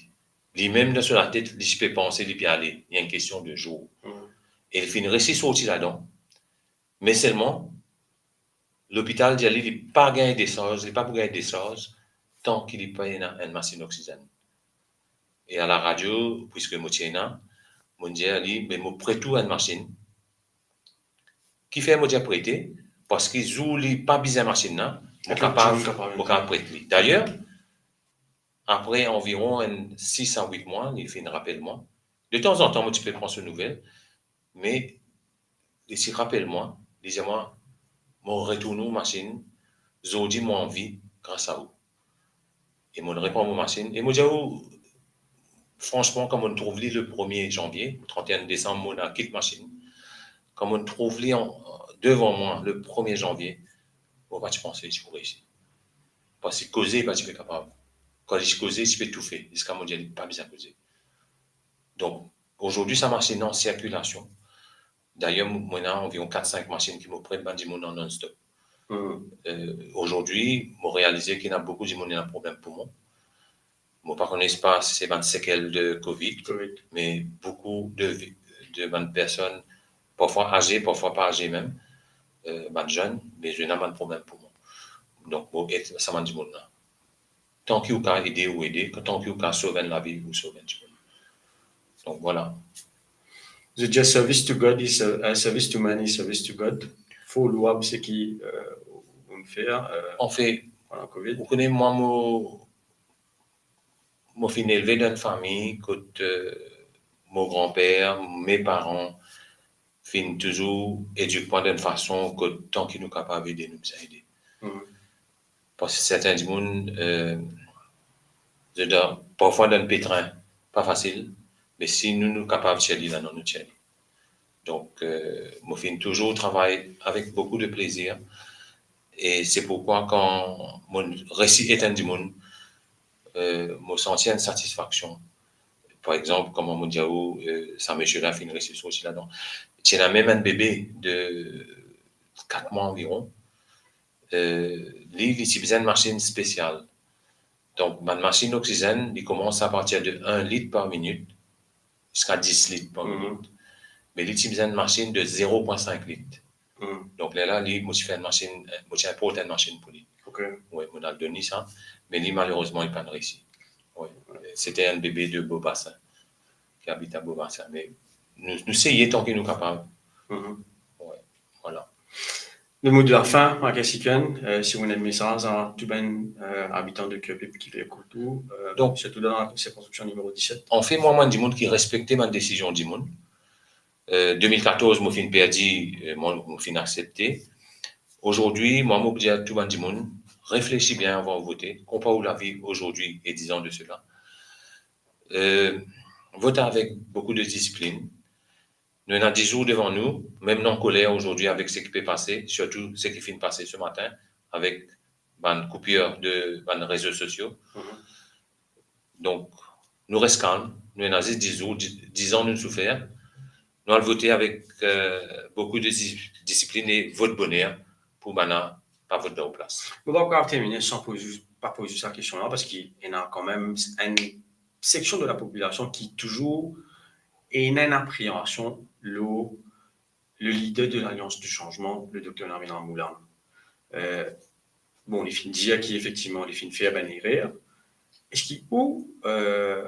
Limem dan so latet, li ti pe panse li pe ale, li enn kestion de zour. Mm. E li finn resi sorti ladan. Me selman, lopital dir li, li pa gagn desarz, li pa pou gagn desarz, tan ki li pa ena enn masinn oksizenn. E a la radio, puiske mo ti ena, mo dir li, "Me mo pret ou enn masinn." Kifer mo dir prete? Parski zour li pa bizin masinn la, mo kapav, mo kapav pret li. Dayer, apre anviron enn sis a wit mwa, li finn rapel mwa. De tanzantan, mo ti pe pran so nouvel, me li ti rapel mwa, li dir mwa, "Mo retourn ou masinn, zordi mo an vi gras a ou." E mo repran mo masinn, e mo dir ou, fransman, kan mo trouv li le premie zanvie, trant-e-enn desam, mo al kit masinn, kan mo trouv li an, devan mwa le premie zanvie, mo pa ti panse li ti pou reysi. Parski koze, li pa ti pe kapav. Kan li ti koze, li ti pe toufe, ziska mo dir li pa bizin koze. Donk, azordi, sa masinn an sirkilasion. Dayer, mo, mo ena anviron kat sink masinn ki mo pret bann dimoun an non-stop. Hmm. Euh, azordi, mo realize ki ena boukou dimoun ena problem poumon. Mo pa kone si se bann sekel de Covid, Covid, me boukou de vi-, de bann personn, parfwa aze, parfwa pa aze mem, euh, bann zenn, me zot ena bann problem poumon. Donk, mo ed sa bann dimoun la. Tan ki ou kapav ede, ou ede. Tan ki ou kapav sov enn lavi, ou sov enn dimoun. Donk, vwala. Zot dir, service to God is a, a service to man is service to God. Fort louab seki, euh, ou'nn fer, euh, anfet, pandan Covid. Ou kone, mwa, mo, mo finn elve dan enn fami kot, euh, mo granper, me paran finn touzour edik mwa dan enn fason kot tan ki nou kapav ede, nou bizin ede. Mhm. Parski sertin dimoun, euh, zot dan, parfwa dan petrin, pa fasil, me si nou, nou kapav tir li, la nou tir li. Donk, euh, mo finn touzour travay avek boukou de plezir, e se pourkwa kan mo resi ed enn dimoun, euh, mo santi enn satisfaksion. Par exanp, kouma mo dir ou, euh, sa misie la finn resi sorti ladan. Ti ena mem enn bebe de kat mwa anviron, euh, li, li ti bizin enn masinn spesial. Donk, bann masinn oksizenn, li koumans apartir de enn lit par minit ziska dis lit par minit. Me li ti bizin enn masinn de zero pwin sink lit. Hmm. Donk, lerla, li, mo ti fer enn masinn, mo ti inport enn masinn pou li. Ok. Wi, mo al donn li sa, me li, malerezman, li pa'nn resi. Wi. Wi. Se ti enn bebe de Beau-Bassin, ki abit a Beau-Bassin. Me nou, nou seye tan ki nou kapav. Mhm. Wi, vwala. Le mot de la fin, Michael Sikuen, euh, si ou ena enn mesaz a tou bann, euh, abitan de Curepipe ki pe ekout ou, euh, donk, sirtou dan la sirkonskripsion nimero diset. Anfet, mwa, mo enn dimoun ki respekte bann desizion dimoun. Euh, de mil katorz, mo finn perdi, euh, mo, mo finn aksepte. Azordi, mwa, mo pou dir tou bann dimoun, reflesi bien avan ou vote. Konpar ou lavi azordi e diz an de sela. Euh, vot avek boukou de disiplin. Nou ena dis zour devan nou, mem nou ankoler azordi avek seki pe pase, sirtou seki finn pase se matin avek bann koupir de bann rezo sosio. Mhm. Donk, nou res kalm, nou ena zis dis zour, di-, diz an nou soufer. Nou al vote avek, euh, boukou de dis-, disiplin e vot boner pou bann la pa vot dan ou plas. Mo pa kapav termine san poz, pa poz ou sa kestion la, parski ena kanmem enn seksion de la popilasion ki touzour ena enn apreansion lor le lider de Lalians di Sanzman, le dokter Navin Ramgoolam. Euh, bon, li finn dir ki efektivman li finn fer bann erer. Eski ou, euh,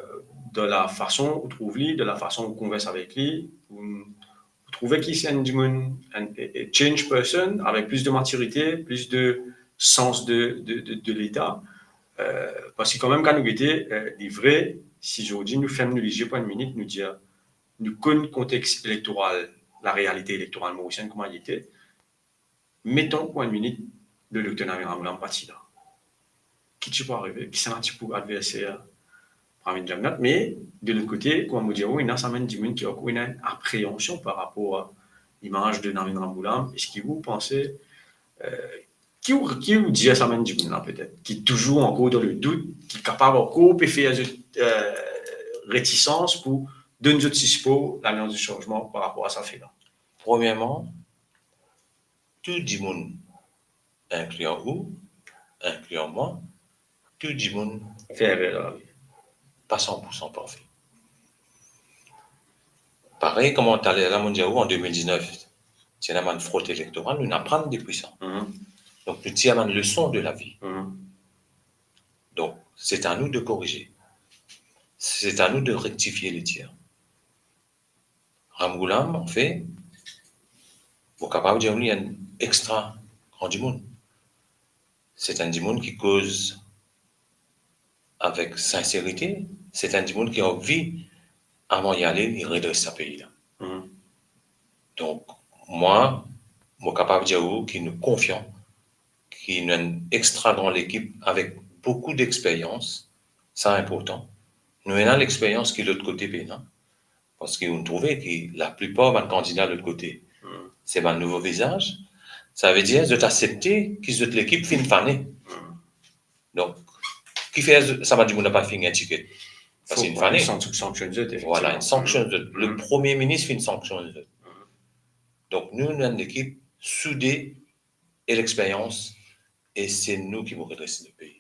dan la fason ou trouv li, dan la fason ou konvers avek li, ou, ou trouve ki se enn dimoun, enn, a, a changed person, avek plis de matirite, plis de sans de, de, de, de leta? Euh, parski kanmem, kan nou gete, euh, li vre, si zordi nou ferm nou lizie pou enn minit, nou dir, nou konn kontex elektoral, larealite elektoral morisienn kouma li ete, meton pou enn minit, le dokter Navin Ramgoolam pa ti la. Ki ti pou arive? Kisannla ti pou adverser Pravind Jugnauth? Me, de lot kote, kouma mo dir ou, ena sa bann dimoun ki ankor ena enn apreansion par rapor a limaz de Navin Ramgoolam. Eski ou panse, euh, ki ou, ki ou dir sa bann dimoun la, petet, ki touzour ankor dan le dout, ki kapav ankor pe fer zot, euh, retisans pou donn zot sipor Lalians di Sanzman par rapor a sa fe la? Premierman, tou dimoun, inklian ou, inklian mwa, tou dimoun fer erer dan lavi. pa san pour san parfe. Parey, kouma taler la, mo dir ou, an de mil diznef, ti ena bann frod elektoral, nou aprann depi sa. Mhm. Donk, nou tir bann leson de lavi. Mhm. Donk, se a nou de korize. Se a nou de rektifie letir. Ramgoolam, anfet, mo kapav dir ou li enn extra gran dimoun. Se enn dimoun ki koz avek sinserite, se enn dimoun ki anvi, avan li ale, li redres sa pei la. Mhm. Donk, mwa, mo kapav dir ou ki nou konfian, ki nou enn extra gran lekip avek boukou dexperyans, sa inportan. Nou ena lexperyans ki lot kote pena, parski nou trouve ki laplipar bann kandida lot kote, Hmm. se bann nouvo vizaz. Savedir, zot aksepte ki zot lekip finn fane. Hmm. Donk, kifer sa bann dimoun la pa finn gagn tiket? Parski finn fane. Sank-, sanksionn zot, efektivman. Vwala, inn sanksionn zot. Le Hmm. Premie Minis finn sanksionn zot. Hmm. Donk, nou, nou enn lekip soude e lexperyans, e se nou ki pou redres nou pei.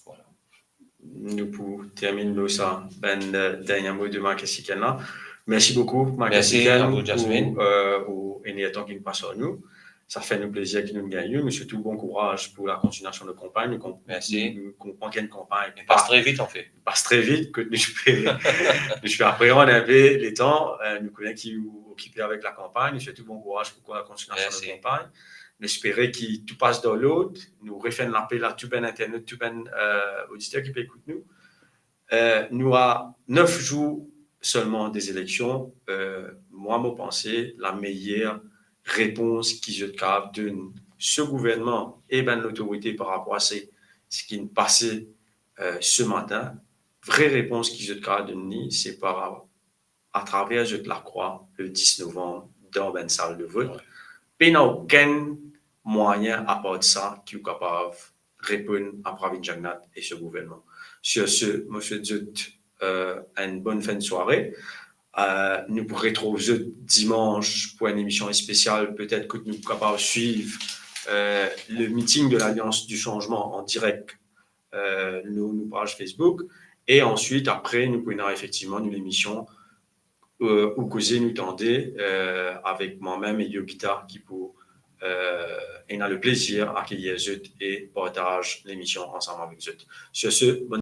Vwala. Nou pou terminn lor sa, bann, eh, dernie mo de Marcus Iken la. Mersi boukou, Marcus Iken. Mersi a ou, Jasmine. Pou, eh, ou enertan ki nou pas ar nou. Sa fer nou plezir ki nou gagn ou. Nou swet ou bon kouraz pou la kontinuasion de kanpagn. Nou konp-, Mersi. Nou konpran ki enn kanpagn li pas tre vit, anfet. Li pas tre vit, kot nou pe, nou pe apreann enpe letan, eh, nou kone ki ou okipe avek la kanpagn. Nou swet ou bon kouraz pou la kontinuasion de kanpagn. Mersi. Nou espere ki tou pas dan lord. Nou refer enn lapel a tou bann internet, tou bann, eh, oditer ki pe ekout nou. Eh, nou a nef zour selman de eleksion. Eh, mwa, mo panse, lameyer repons ki zot kapav donn, se gouvernman e bann lotorite par rapor a se, seki pase, eh, se matin, vre repons ki zot kapav donn li, se par atraver zot lakrwa le dis novanm dan bann sal de vot. Wi. Pena okenn mwayin apar de sa ki ou kapav reponn a Pravin Jagannath e so gouvernman. Sur ce, mo swet zot, eh, enn bonn fin de sware. Eh, nou pou retrouv zot dimans pou enn emision spesial, petet kot nou kapav swiv, eh, le meeting de l'Alliance du Changement an direk, eh, nou, nou paz Facebook. E answit, apre, nou pou ena efektivman nou lemision, eh, Ou Koze Nou Tande, eh, avek mwa mem e Yogita ki pou, eh, ena le plezir akeyir zot e partaz lemision ansam avek zot. Sur ce, bonn